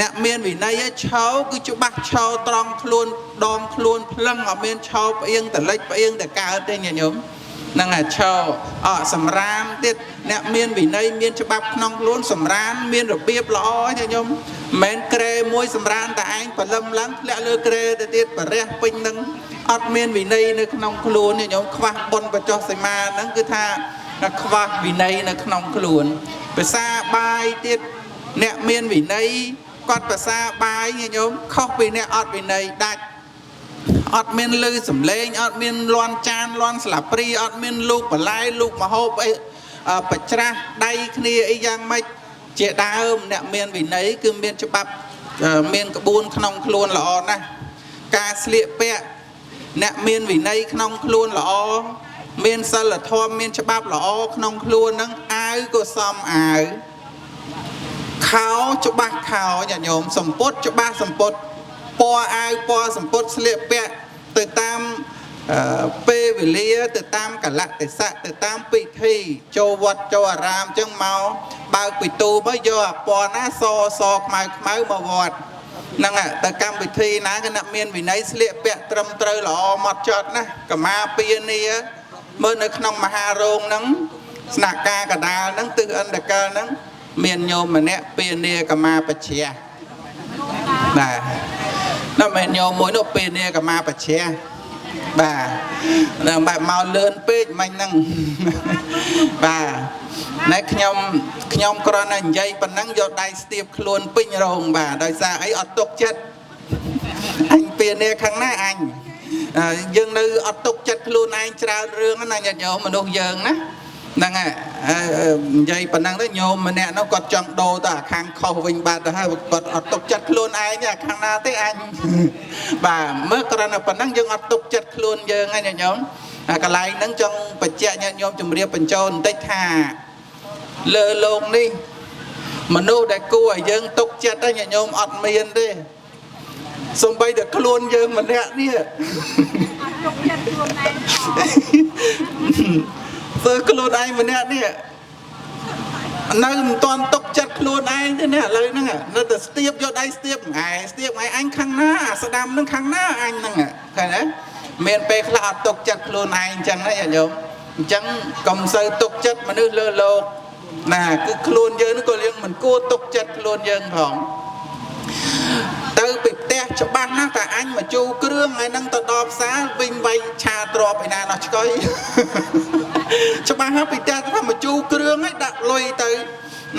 អ្នកមានវិន័យឆោគឺច្បាស់ឆោត្រង់ខ្លួនដងខ្លួនភ្លឹងអត់មានឆោផ្អៀងតលិចផ្អៀងតកើតទេញាតិញោមហ្នឹងហើយឆោអសម្រាមទៀតអ្នកមានវិន័យមានច្បាប់ក្នុងខ្លួនសម្រាមមានរបៀបល្អញាតិញោមមិនមែនក្រែមួយសម្រាមតែឯងព្រលឹមឡើងធ្លាក់លើក្រែទៅទៀតបរះពេញនឹងអត់មានវិន័យនៅក្នុងខ្លួនញាតិញោមខ្វះបុណ្យបញ្ចុះសីមាហ្នឹងគឺថាខ្វះវិន័យនៅក្នុងខ្លួនភាសាបាយទៀតអ្នកមានវិន័យគាត់ភាសាបាយញាតិញោមខុសពីអ្នកអត់វិន័យដាច់អត់មានលឺសំឡេងអត់មានលន់ចានលន់ស្លាព្រីអត់មានលូកបន្លែលូកមហូបអីបច្រាស់ដៃគ្នាអីយ៉ាងម៉េចជាដើមអ្នកមានវិន័យគឺមានច្បាប់មានក្បួនក្នុងខ្លួនល្អណាស់ការស្លៀកពាក់អ្នកមានវិន័យក្នុងខ្លួនល្អមានសិលធម៌មានច្បាប់ល្អក្នុងខ្លួនហ្នឹងអាវក៏សមអាវខោច្បាស់ខោញាតិញោមសម្ពុតច្បាស់សម្ពុត ពណ៌អាវពណ៌សម្ពុតស្លៀកពាក់ទៅតាមពេលវេលាទៅតាមកលៈទេសៈទៅតាមពិធីចូលវត្តចូលអារាមអញ្ចឹងមកបើកពីទូមកយកអាពណ៌ណាសសខ្មៅខ្មៅមកវត្តហ្នឹងទៅកម្មវិធីណាគណៈមានវិន័យស្លៀកពាក់ត្រឹមត្រូវល្អម៉ត់ចត់ណាកម្មាពានាមើលនៅក្នុងមហារោងហ្នឹងស្នាក់ការកដាលហ្នឹងទិសឥណ្ឌកលហ្នឹងមានញោមម្នាក់ពានាកម្មាបជ្រះបាទនោះមែនញោមមួយនោះពានាកម្មាបជ្រះបាទនឹងបែបមកលឿនពេកមិញហ្នឹងបាទណែខ្ញុំគ្រាន់តែនិយាយប៉ុណ្ណឹងយកដៃស្ទាបខ្លួនពេញរោងបាទដោយសារអីអត់ទុកចិត្តអញពានាខាងណាអញយើងនៅអត់ទុកចិត្តខ្លួនឯងច្រើនរឿងណាញាតិញោមមនុស្សយើងណាហ្នឹងហើយនិយាយប៉ុណ្ណឹងទៅញោមម្នាក់នោះគាត់ចង់ដូរទៅអាខាងខុសវិញបាត់ទៅហើយគាត់អត់ទុកចិត្តខ្លួនឯងអាខាងណាទេអញបាទមើលគ្រាន់តែប៉ុណ្ណឹងយើងអត់ទុកចិត្តខ្លួនយើងហ្នឹងញាតិញោមកន្លែងហ្នឹងចង់បញ្ជាក់ញាតិញោមជម្រាបបញ្ចូលបន្តិចថាលើលោកនេះមនុស្សដែលគួរឲ្យយើងទុកចិត្តហ្នឹងញាតិញោមអត់មានទេសំបីតែខ្លួនយើងម្នាក់នេះ អត់ទុកចិត្តខ្លួនឯង ធ្វើខ្លួនឯងម្នាក់នេះនៅមិនទាន់ទុកចិត្តខ្លួនឯងទេណាឥឡូវហ្នឹងនៅតែស្ទាបយកដៃស្ទាបឯងស្ទាបឯងអញខាងណាអាស្ដាំហ្នឹងខាងណាអញហ្នឹងឃើញទេមានពេលខ្លះអត់ទុកចិត្តខ្លួនឯងអញ្ចឹងណាញាតិញោមអញ្ចឹងកុំសូវទុកចិត្តមនុស្សលើលោកណាគឺខ្លួនយើងហ្នឹងក៏យើងមិនគួរទុកចិត្តខ្លួនយើងផងទៅពីផ្ទះច្បាស់ណាស់តែអញមកជូរគ្រឿងថ្ងៃហ្នឹងទៅដល់ផ្សារវិញវាយឆាទ្របឯណានោះឆ្កុយច្បាស់ណាស់ពីផ្ទះថាមកជូរគ្រឿងហ្នឹងដាក់លុយទៅ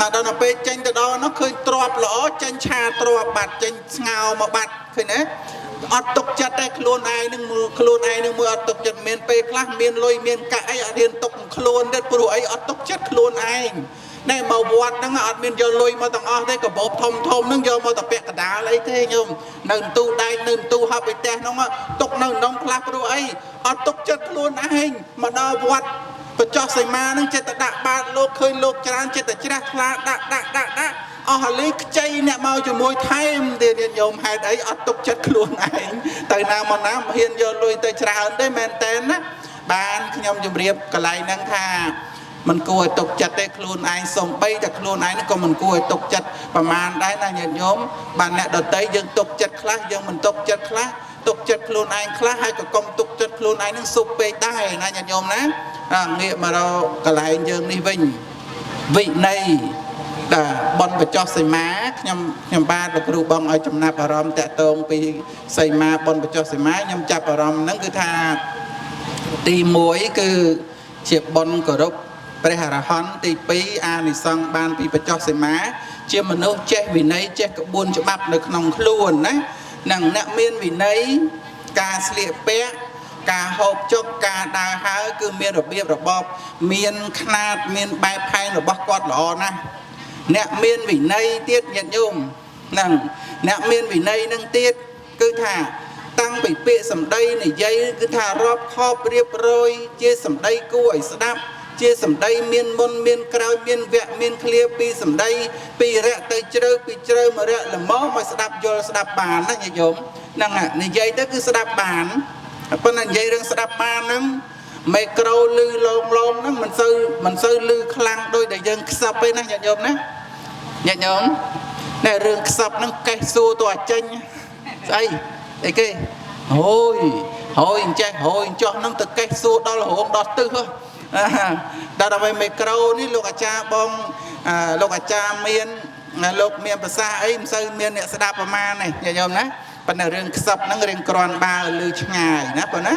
ណាដល់ពេលចេញទៅដល់នោះឃើញទ្របល្អចេញឆាទ្របបាត់ចេញស្ងោមកបាត់ឃើញទេអត់ទុកចិត្តទេខ្លួនឯងនឹងខ្លួនឯងនឹងមើលអត់ទុកចិត្តមានពេលខ្លះមានលុយមានកាក់អីអត់ហ៊ានទុកខ្លួនទេព្រោះអីអត់ទុកចិត្តខ្លួនឯងណែមកវត្តហ្នឹងអត់មានយកលុយមកទាំងអស់ទេកាបូបធំធំហ្នឹងយកមកតែពាក់កដាលអីទេញោមនៅទូដែកនៅទូហប់ឯផ្ទះហ្នឹងទុកនៅក្នុងខ្លះព្រោះអីអត់ទុកចិត្តខ្លួនឯងមកដល់វត្តបញ្ចុះសីមាហ្នឹងចិត្តតែដាក់បាតលោកឃើញលោកច្រើនចិត្តតែច្រះថ្លាដាក់ដាក់ដាក់ដាក់អស់ហលីខ្ចីអ្នកមកជាមួយថែមទៀតញាតិញោមហេតុអីអត់ទុកចិត្តខ្លួនឯងទៅណាមកណាមិនហ៊ានយកលុយទៅច្រើនទេមែនតើណាបានខ្ញុំជម្រាបកន្លែងហ្នឹងថាមិនគួរឲ្យទុកចិត្តទេខ្លួនឯងសំបីតែខ្លួនឯងក៏មិនគួរឲ្យទុកចិត្តប្រមាណដែរណាញាតិញោមបានអ្នកដតីយើងទុកចិត្តខ្លះយើងមិនទុកចិត្តខ្លះទុកចិត្តខ្លួនឯងខ្លះហើយក៏កុំទុកចិត្តខ្លួនឯងនឹងសុបពេកដែរណាញាតិញោមណាងាកមករកកន្លែងយើងនេះវិញវិន័យបាទបនបញ្ចុះសីមាខ្ញុំបាទលោកគ្រូបងឲ្យចំណាប់អារម្មណ៍តាក់ទងពីសីមាបនបញ្ចុះសីមាខ្ញុំចាប់អារម្មណ៍ហ្នឹងគឺថាទី1គឺជាបនគោរពព្រះអរហន្តទី2អានិសង្សបានពីបញ្ចុះសីមាជាមនុស្សចេះវិន័យចេះក្បួនច្បាប់នៅក្នុងខ្លួនណានឹងអ្នកមានវិន័យការស្លៀកពាក់ការហូបចុកការដើរហើរគឺមានរបៀបរបបមានខ្នាតមានបែបផែនរបស់គាត់ល្អណាស់អ្នកមានវិន័យទៀតញាតិញោមហ្នឹងអ្នកមានវិន័យនឹងទៀតគឺថាតាំងពីពាក្យសម្ដីនិយាយគឺថារាប់ខបរៀបរយជាសម្ដីគួរឲ្យស្ដាប់ជាសម្ដីមានមុនមានក្រោយមានវគ្គមានឃ្លាពីសម្ដីពីរៈទៅជ្រៅពីជ្រៅមករៈល្មមឲ្យស្ដាប់យល់ស្ដាប់បានណាញាតិញោមហ្នឹងនិយាយទៅគឺស្ដាប់បានប៉ុន្តែនិយាយរឿងស្ដាប់បានហ្នឹងមេក្រូលឺលងលងហ្នឹងមិនសូវលឺខ្លាំងដូចដែលយើងខ្សឹបទេណាញាតិញោមណាញាតិញោមណែរឿងខ្សឹបហ្នឹងកេះសួរទៅអាចេញស្អីអីគេហូយហូយអញ្ចេះហូយអញ្ចោះហ្នឹងទៅកេះសួរដល់រោងដល់ទិសដល់ដល់មេក្រូនេះលោកអាចារ្យបងលោកអាចារ្យមានលោកមានប្រសាសន៍អីមិនសូវមានអ្នកស្ដាប់ប្រមាណទេញាតិញោមណាប៉ុន្តែរឿងខ្សឹបហ្នឹងរឿងក្រាន់បើលឺឆ្ងាយណាប៉ុណ្ណា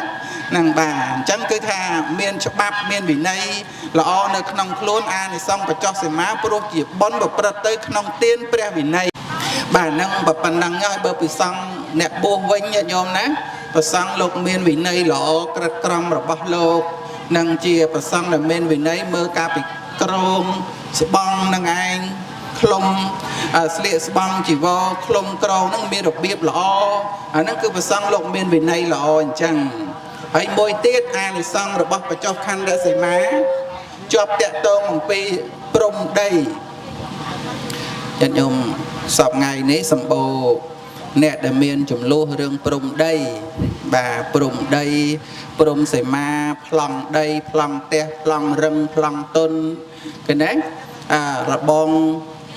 ហ្នឹងបាទអញ្ចឹងគឺថាមានច្បាប់មានវិន័យល្អនៅក្នុងខ្លួនអានិសង្សបញ្ចុះសីមាព្រោះជាបុណ្យប្រព្រឹត្តទៅក្នុងទានព្រះវិន័យបាទហ្នឹងបើប៉ុណ្ណឹងហើយបើពិសង្ឃអ្នកបួសវិញញាតិញោមណាព្រះសង្ឃលោកមានវិន័យល្អក្រិតក្រមរបស់លោកនឹងជាព្រះសង្ឃដែលមានវិន័យមើលការពិគ្រងស្បង់នឹងឯងឃ្លុំស្លៀកស្បង់ជីវរឃ្លុំក្រងហ្នឹងមានរបៀបល្អអាហ្នឹងគឺព្រះសង្ឃលោកមានវិន័យល្អអញ្ចឹងហើយមួយទៀតអានិសង្សរបស់បញ្ចុះខណ្ឌសីមាជាប់តាក់ទងអំពីព្រំដីញាតិញោមសពថ្ងៃនេះសម្បូរ អ្នកដែលមានចំនួនរឿងព្រំដីបាទព្រំដីព្រំសីមាប្លង់ដីប្លង់ផ្ទះប្លង់រឹងប្លង់ទុនឃើញទេអារបង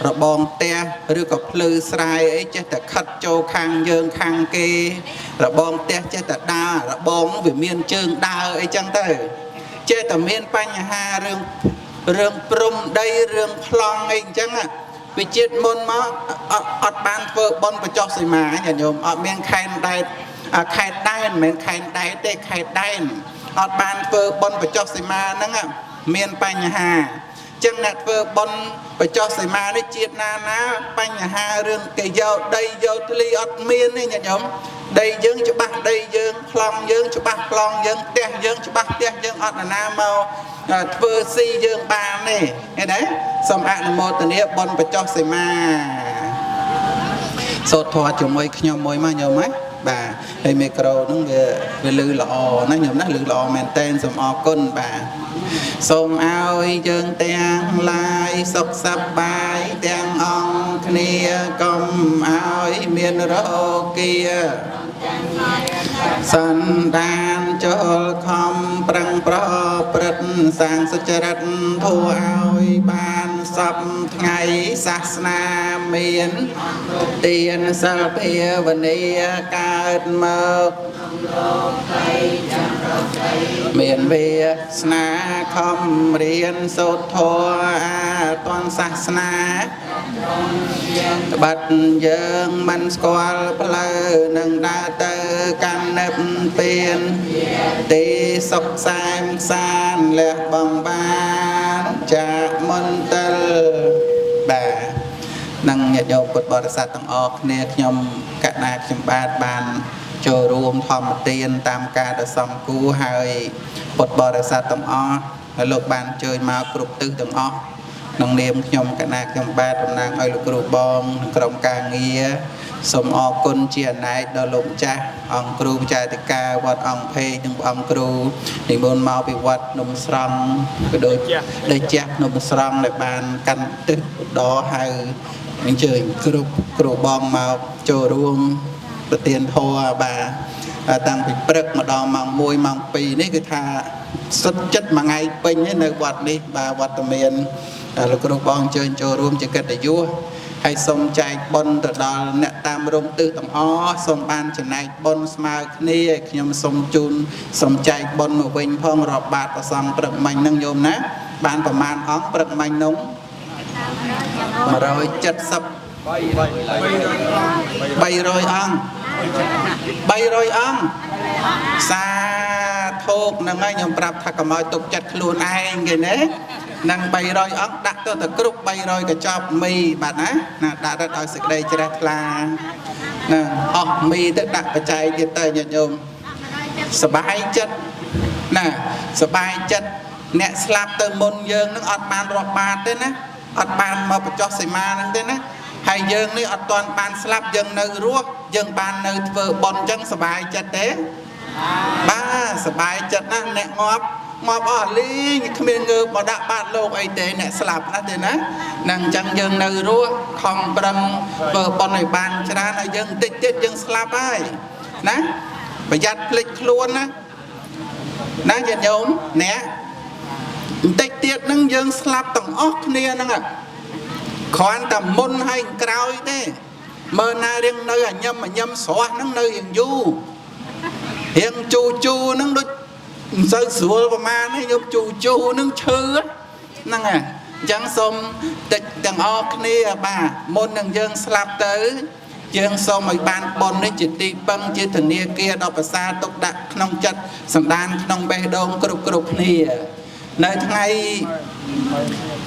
របងផ្ទះឬក៏ភ្លឺស្រែអីចេះតែខិតចូលខាងយើងខាងគេរបងផ្ទះចេះតែដើររបងវាមានជើងដើរអីចឹងទៅចេះតែមានបញ្ហារឿងរឿងព្រំដីរឿងប្លង់អីអញ្ចឹងវិជាតិមុនមកអត់បានធ្វើបុណ្យបញ្ចុះសីមាញាតិញោមអត់មានខែនដែតខែតដែនមិនមែនខែនដែតទេខែតដែនអត់បានធ្វើបុណ្យបញ្ចុះសីមាហ្នឹងមានបញ្ហាចឹងអ្នកធ្វើបុណ្យបញ្ចុះសីមានេះជាតិណាណាបញ្ហារឿងគេយកដីយកធ្លីអត់មានទេញាតិញោមដីយើងច្បាស់ដីយើងប្លង់យើងច្បាស់ប្លង់យើងផ្ទះយើងច្បាស់ផ្ទះយើងអត់ណាមកធ្វើស៊ីយើងបានទេឃើញទេសូមអនុមោទនាបុណ្យបញ្ចុះសីមាសូត្រធម៌ជាមួយខ្ញុំមួយមកញោមណាបាទហើយមីក្រូហ្នឹងវាលឺល្អណាញោមណាលឺល្អមែនតែនសូមអរគុណបាទសូមឲ្យយើងទាំងឡាយសុខសប្បាយទាំងអង្គគ្នាកុំឲ្យមានរោគាសន្តានចូលខំប្រឹងប្រព្រឹត្តសាងសុចរិតធัวឲ្យបានសពថ្ងៃសាសនាមានទានសិលភាវនាកើតមកមានវាសនាខំរៀនសូត្រធម៌អាតនសាសនាត្បិតយើងមិនស្គាល់ផ្លូវនឹងដើរទៅកាន់និព្វានទីសុខសែមសានលះបង់បានចាកមន្ទិលបាទនឹងញាតិញោមពុទ្ធបរិស័ទទាំងអស់គ្នាខ្ញុំកណាខ្ញុំបាទបានចូលរួមធម្មទានតាមការដែលសំគួរហើយពុទ្ធបរិស័ទទាំងអស់ហើយលោកបានអញ្ជើញមកគ្រប់ទិសទាំងអស់ក្នុងនាមខ្ញុំកណាខ្ញុំបាទតំណាងឲ្យលោកគ្រូបងនិងក្រុមការងារសូមអរគុណជាអនេកដល់លោកម្ចាស់អង្គគ្រូវិចារការវត្តអង្គភេកនិងអង្គគ្រូនិមន្តមកពីវត្តភ្នំស្រង់ក៏ដូចដូចជះភ្នំស្រង់ដែលបានកាន់ទិសឧត្តរហៅអញ្ជើញគ្រប់គ្រូបងមកចូលរួមប្រទានធម៌បាទតាំងពីព្រឹកមកដល់ម៉ោង1ម៉ោង2នេះគឺថាសុទ្ធចិត្តមួយថ្ងៃពេញនៅវត្តនេះបាទវត្តមានលោកគ្រូបងអញ្ជើញចូលរួមជាកិត្តិយសហើយសូមចែកបុណ្យទៅដល់អ្នកតាមរំទិសទាំងអស់សូមបានចំណែកបុណ្យស្មើគ្នាខ្ញុំសូមជូនសូមចែកបុណ្យមកវិញផងរាប់បាតប្រសងព្រឹកមិញហ្នឹងញោមណាបានប្រមាណអង្គព្រឹកមិញនោះ170 300អង្គ300អង្គសាធុហ្នឹងហើយខ្ញុំប្រាប់ថាកុំឲ្យទុកចិត្តខ្លួនឯងគេណានឹង300អង្គដាក់ទៅតែគ្រប់300កញ្ចប់មីបាទណាណាដាក់ទៅដោយសេចក្តីជ្រះថ្លាណាអស់មីទៅដាក់បច្ច័យទៀតទៅញាតិញោមសบายចិត្តណាសบายចិត្តអ្នកស្លាប់ទៅមុនយើងនឹងអត់បានរាប់បាតទេណាអត់បានមកបញ្ចុះសីមាហ្នឹងទេណាហើយយើងនេះអត់ទាន់បានស្លាប់យើងនៅរស់យើងបាននៅធ្វើបុណ្យអញ្ចឹងសบายចិត្តទេបាទសบายចិត្តណាស់អ្នកងាប់ងាប់អស់លីងគ្មានងើបមកដាក់បាតលោកអីទេអ្នកស្លាប់ណាស់ទេណានឹងអញ្ចឹងយើងនៅរស់ខំប្រឹងធ្វើបុណ្យឲ្យបានច្រើនហើយយើងតិចទៀតយើងស្លាប់ហើយណាប្រយ័ត្នភ្លេចខ្លួនណាណាញាតិញោមអ្នកបន្តិចទៀតនឹងយើងស្លាប់ទាំងអស់គ្នាហ្នឹងគ្រាន់តែមុនហើយក្រោយទេមើលណារៀងនៅអាញឹមអាញឹមស្រស់ហ្នឹងនៅរៀងយូររៀងជូជូហ្នឹងដូចមិនសូវស្រួលប្រហែលទេខ្ញុំជូជូហ្នឹងឈឺហ្នឹងហើយអញ្ចឹងសូមតិចទាំងអស់គ្នាបាទមុននឹងយើងស្លាប់ទៅយើងសូមឲ្យបានបុណ្យនេះជាទីពឹងជាធនាគារដ៏ប្រសើរទុកដាក់ក្នុងចិត្តសន្តានក្នុងបេះដូងគ្រប់គ្រប់គ្នានៅថ្ងៃ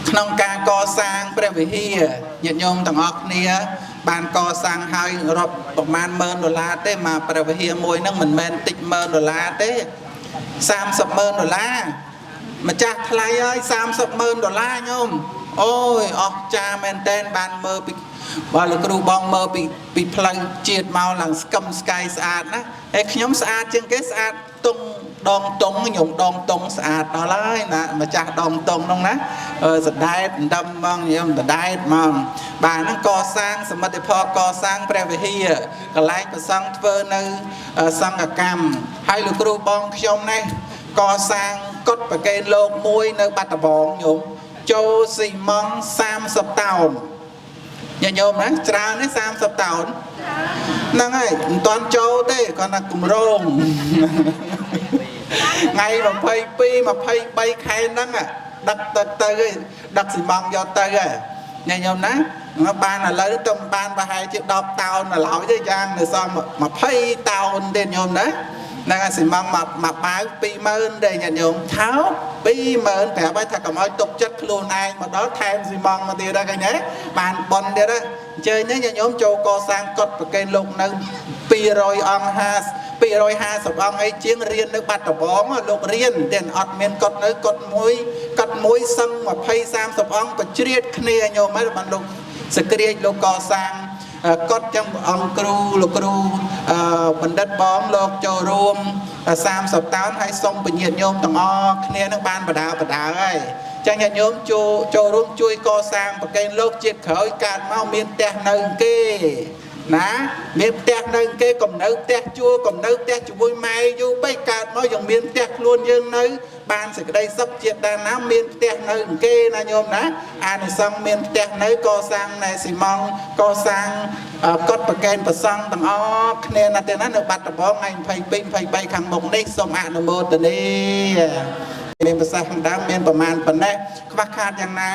ក្នុងការកសាងព្រះវិហារញាតិញោមទាំងអស់គ្នាបានកសាងហើយរាប់ប្រមាណ10000ដុល្លារទេមកព្រះវិហារមួយហ្នឹងមិនមែនតិច10000ដុល្លារទេ30,000ដុល្លារម្ចាស់ថ្លៃហើយ30,000ដុល្លារញោមអូយអស់ចាមែនតែនបានមើលពី បើលោកគ្រូបងមើលពីពីផ្លូវជាតិមកឡើងស្កឹមស្កាយស្អាតណាហើយខ្ញុំស្អាតជាងគេស្អាតតុងដងតុងខ្ញុំដងតុងស្អាតដល់ហើយណាម្ចាស់ដងតុងនោះណាសដែតដឹមហ្មងខ្ញុំសដែតហ្មងបាទហ្នឹងកសាងសមិទ្ធផលកសាងព្រះវិហារកន្លែងប្រសង់ធ្វើនៅសង្ឃកម្មហើយលោកគ្រូបងខ្ញុំនេះកសាងកុដិប្រកេនលោកមួយនៅបាត់ដំបងញោមចូលស៊ីម៉ង់30តោនញាតិញោមណាច្រើននេះ30តោនហ្នឹងហើយមិនតាន់ចូលទេគាត់ថាគម្រោងថ្ងៃ22 23ខែហ្នឹងដឹកទឹកទៅឯងដឹកស៊ីម៉ង់យកទៅឯងញាតិញោមណាបានឥឡូវទៅបានប្រហែលជា10តោនដល់ហើយទេយ៉ាងនៅសល់20តោនទេញោមណាហ្នឹងហើយស៊ីម៉ង់មកមកបាវ20000ទេញាតិញោមថោ20000ប្រាប់ឲ្យថាកុំឲ្យទុកចិត្តខ្លួនឯងមកដល់ថែមស៊ីម៉ង់មកទៀតដែរឃើញទេបានប៉ុនទៀតណាអញ្ជើញនេះញាតិញោមចូលកសាងកុដិប្រកេនលោកនៅ200អង្គ50 250អង្គអីជាងរៀននៅបាត់ដំបងលោករៀនតែអត់មានកុដិនៅកុដិមួយកុដិមួយសឹង20 30អង្គប្រជ្រៀតគ្នាញោមហើយបានលោកសក្រាចលោកកសាងកុដិចឹងអង្គគ្រូលោកគ្រូបណ្ឌិតបងលោកចូលរួម30តោនហើយសូមពញាតញោមទាំងអស់គ្នានឹងបានបដាបដាហើយចឹងញាតិញោមចូលចូលរួមជួយកសាងប្រកេនលោកជាតិក្រោយកើតមកមានផ្ទះនៅគេណាមានផ្ទះនៅគេកំនៅផ្ទះជួលកំនៅផ្ទះជាមួយម៉ែយូរពេកកើតមកយើងមានផ្ទះខ្លួនយើងនៅបានសេចក្តីសុខជាតិដាណាមានផ្ទះនៅគេណាញោមណាអានិសង្ឃមានផ្ទះនៅកសាងណែស៊ីម៉ង់កសាងកុដិប្រកេនប្រសង់ទាំងអស់គ្នាណាទេណានៅបាត់ដំបងថ្ងៃ22 23ខាងមុខនេះសូមអនុមោទនាមានប្រសាសន៍ខាងដើមមានប្រមាណប៉ុណ្ណេះខ្វះខាតយ៉ាងណា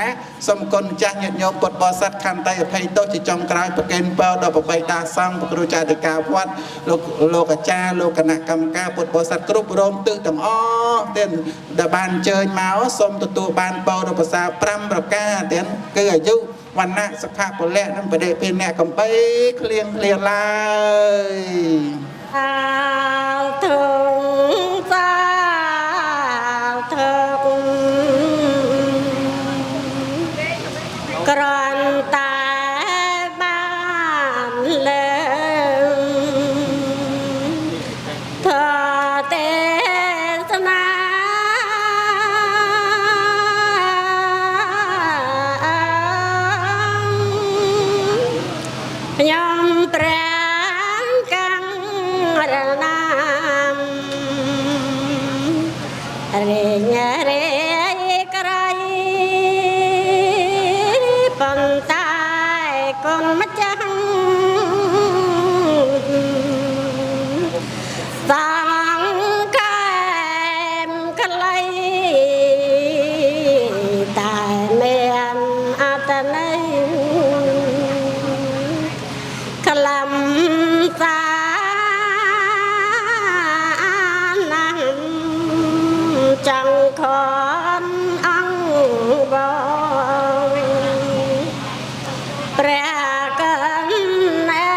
សូមគុណម្ចាស់ញាតិញោមពុទ្ធបរិស័ទខន្តីអភ័យទោសជាចុងក្រោយប្រគេនពរដល់ប្របីតាសង្ឃព្រះគ្រូចារិកាវត្តលោកលោកអាចារ្យលោកគណៈកម្មការពុទ្ធបរិស័ទគ្រប់រោមទិសទាំងអស់ទាំងដែលបានអញ្ជើញមកសូមទទួលបានពរដល់ប្រសា5ប្រការទាំងគឺអាយុវណ្ណៈសុខៈពលៈនិងបដិភិនៈកំបីគ្លៀងគ្លាឡើយអាធុងសាធុងក្រនតែបានលើធទេសនាខ្ញុំព្រះកង្រណាមរេញរេក្រៃប៉ុន្តែគុណម្ចាស់សាងកែមក្លៃតែមានអត្តន័យក្លំសាណាស់ចង់ខនអង្គបងព្រះកណ្ណា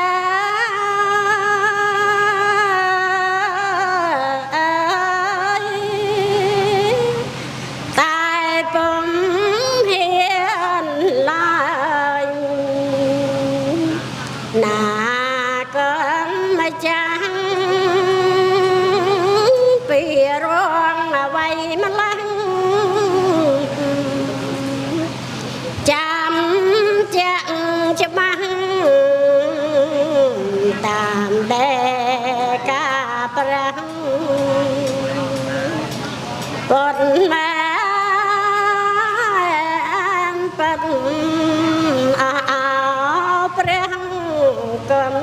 តែពុំហ៊ានឡើយណាកម្ចាស់ពីរងអ្វីម្ល៉េះចាំជាក់ច្បាស់តាមដែលការប្រាំពុតមែនប៉ិនអោព្រះគុណ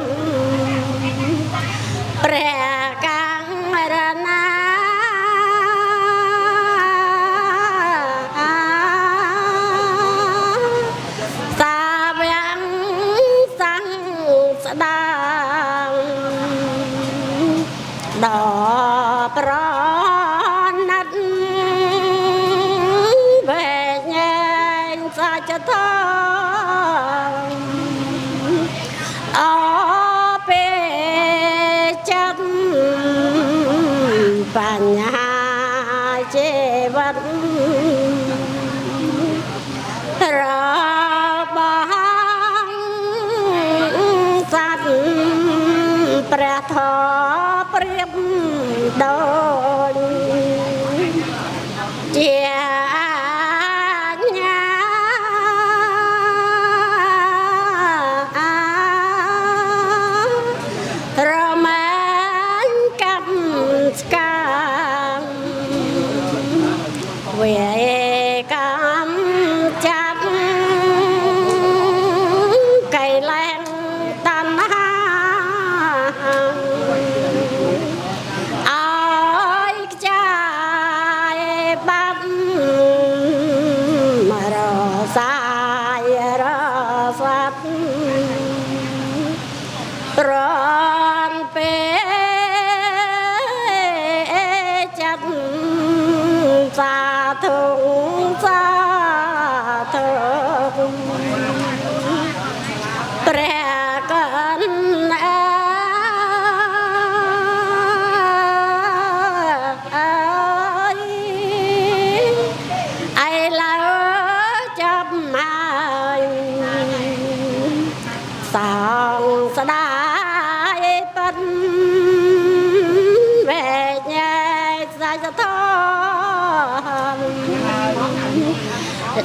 ព្រះកង្រណាសាវំសង្ស្ដាងដល់ប្រណិតវែកញែងសាចធម៌អពេចិត្តបញ្ញាជីវិតរបស់ ប្រៀបដូចជាញ៉ារមែងកម្មស្កាមវេកម្មចាប់កៃលែងតណ្ហាអើយខ្ចាយបាត់រសាយរសាត់រនពេលចិត្តសាធុសាធុព្រះកណ្ណាអើយឥឡូវចាប់ហើយសងស្ដាយប៉ិនវែកញែកសាច់ធម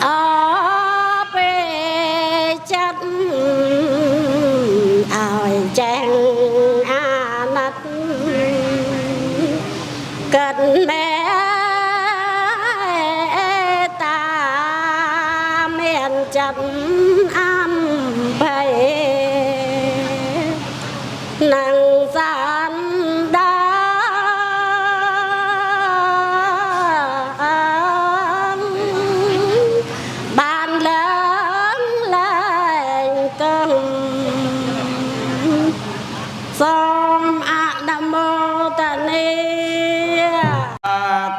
អពេលចិត្តឲ្យចេះអាណិតកិតមេតាមានចិត្តអំភ័យនឹងសានដានបានឡើងលែងកឹងសូមអនុមោទនា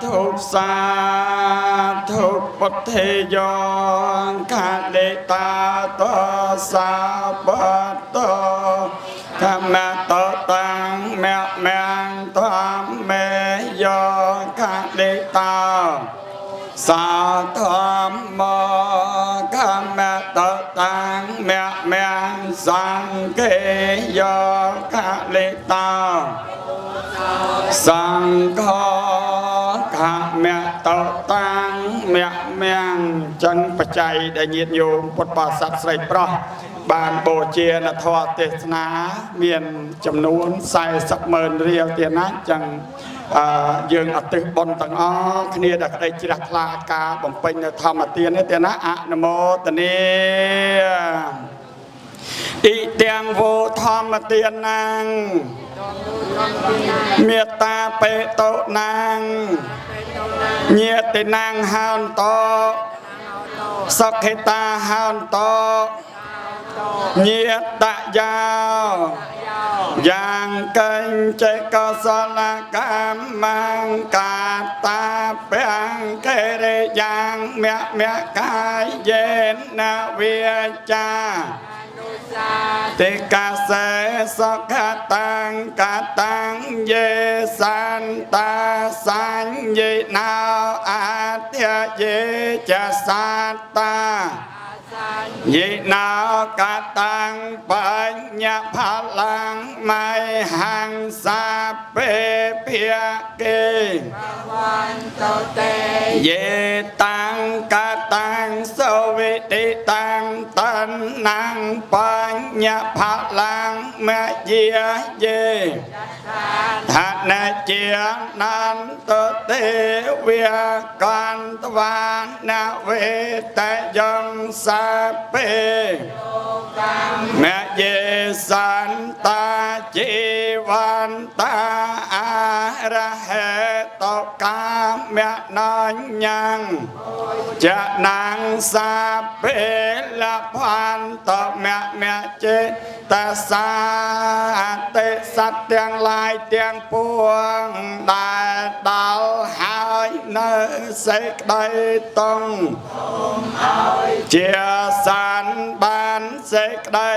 ធុសាធុពុទ្ធាយងខាលេតាតសាបតធម្មតតាំងមៈមំធម្មេយខាលេតាសាធម្មខមតតាំងមៈមំសង្ឃេយខាលេតាសង្ឃខមៈតតាំងមៈមំចឹងបច្ច័យដែលញាតិញោមពុទ្ធបរិស័ទស្រីប្រុសបានបូជាណធម៌ទេសនាមានចំនួន40ម៉ឺនរៀលទៀតណាចឹងយើងអតិបុណ្យទាំងអស់គ្នាដែលក្តីជ្រះថ្លាការបំពេញនៅធម្មទាននេះទៀតណាអនុមោទនាអ៊ីទាំងវោធម្មទានណាងមេត្តាបេតុណាងញាតិណាងហោនតសុខិតាហោនតញាតយាយ៉ាងកញ្ចេកសលកម្មង្កាតាពាំងកិរិយ៉ាងមៈមៈកាយយេនវិចាតិកាសេសុខតាំងកតាំងយេសន្តាសញ្ញិណោអធិយេចសត្តាយិណោកតាំងបញ្ញផលាំងមៃហង្សាពេភិគេយេតាំងកតាំងសវិតិតាំងតណ្ណងបញ្ញផលាំងមយាយេឋានជានន្តទេវកន្តវានវេតយងសាពេមយេសន្តាជីវន្តាអរហេតកាមនញ្ញងចនាងសាពេលផន្តមៈមៈចេតសាតិសត្វទាំងឡាយទាំងពួងដែលដល់ហើយនៅសេចក្តីតងជាសានបានសេចក្តី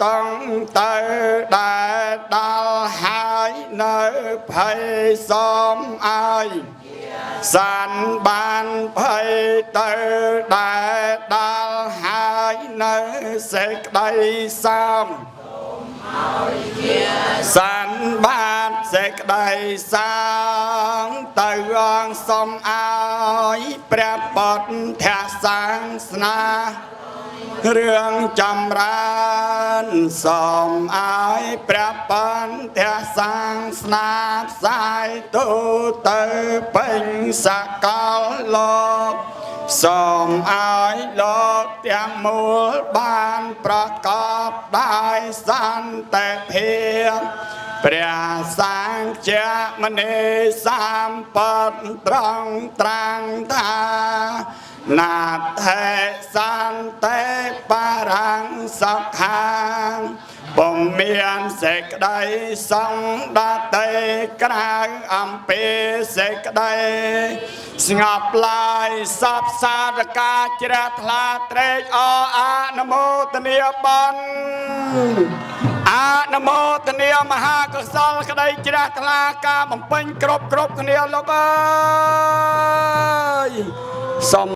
តងទៅដែលដល់ហើយនៅភ័យសំឲ្យសានបានភ័យទៅដែលដល់ហើយនៅសេចក្តីសោម សានបានសេចក្តីសាងទៅអង្គសំឲ្យព្រះពុទ្ធសាសនារឿងចម្រើនសូមឲ្យព្រះបន្ទសាសនាផ្សាយទូទៅពេញសកលលោកសូមឲ្យលោកទាំងមូលបានប្រកបដោយសន្តិភាពព្រះសង្ឃជាមនីសម្បត្តិត្រង់ត្រាំងថាណាថេសន្តិបារាំងសុខាងពុំមានសេចក្តីសង្ឃដតេក្រៅអំពីសេចក្តីស្ងប់ឡើយសពសារកាជ្រះថ្លាត្រេកអរអនុមោទនាបុណ្យអនុមោទនាមហាកុសលក្តីជ្រះថ្លាការបំពេញគ្រប់គ្រប់គ្នាលោកអើយសូម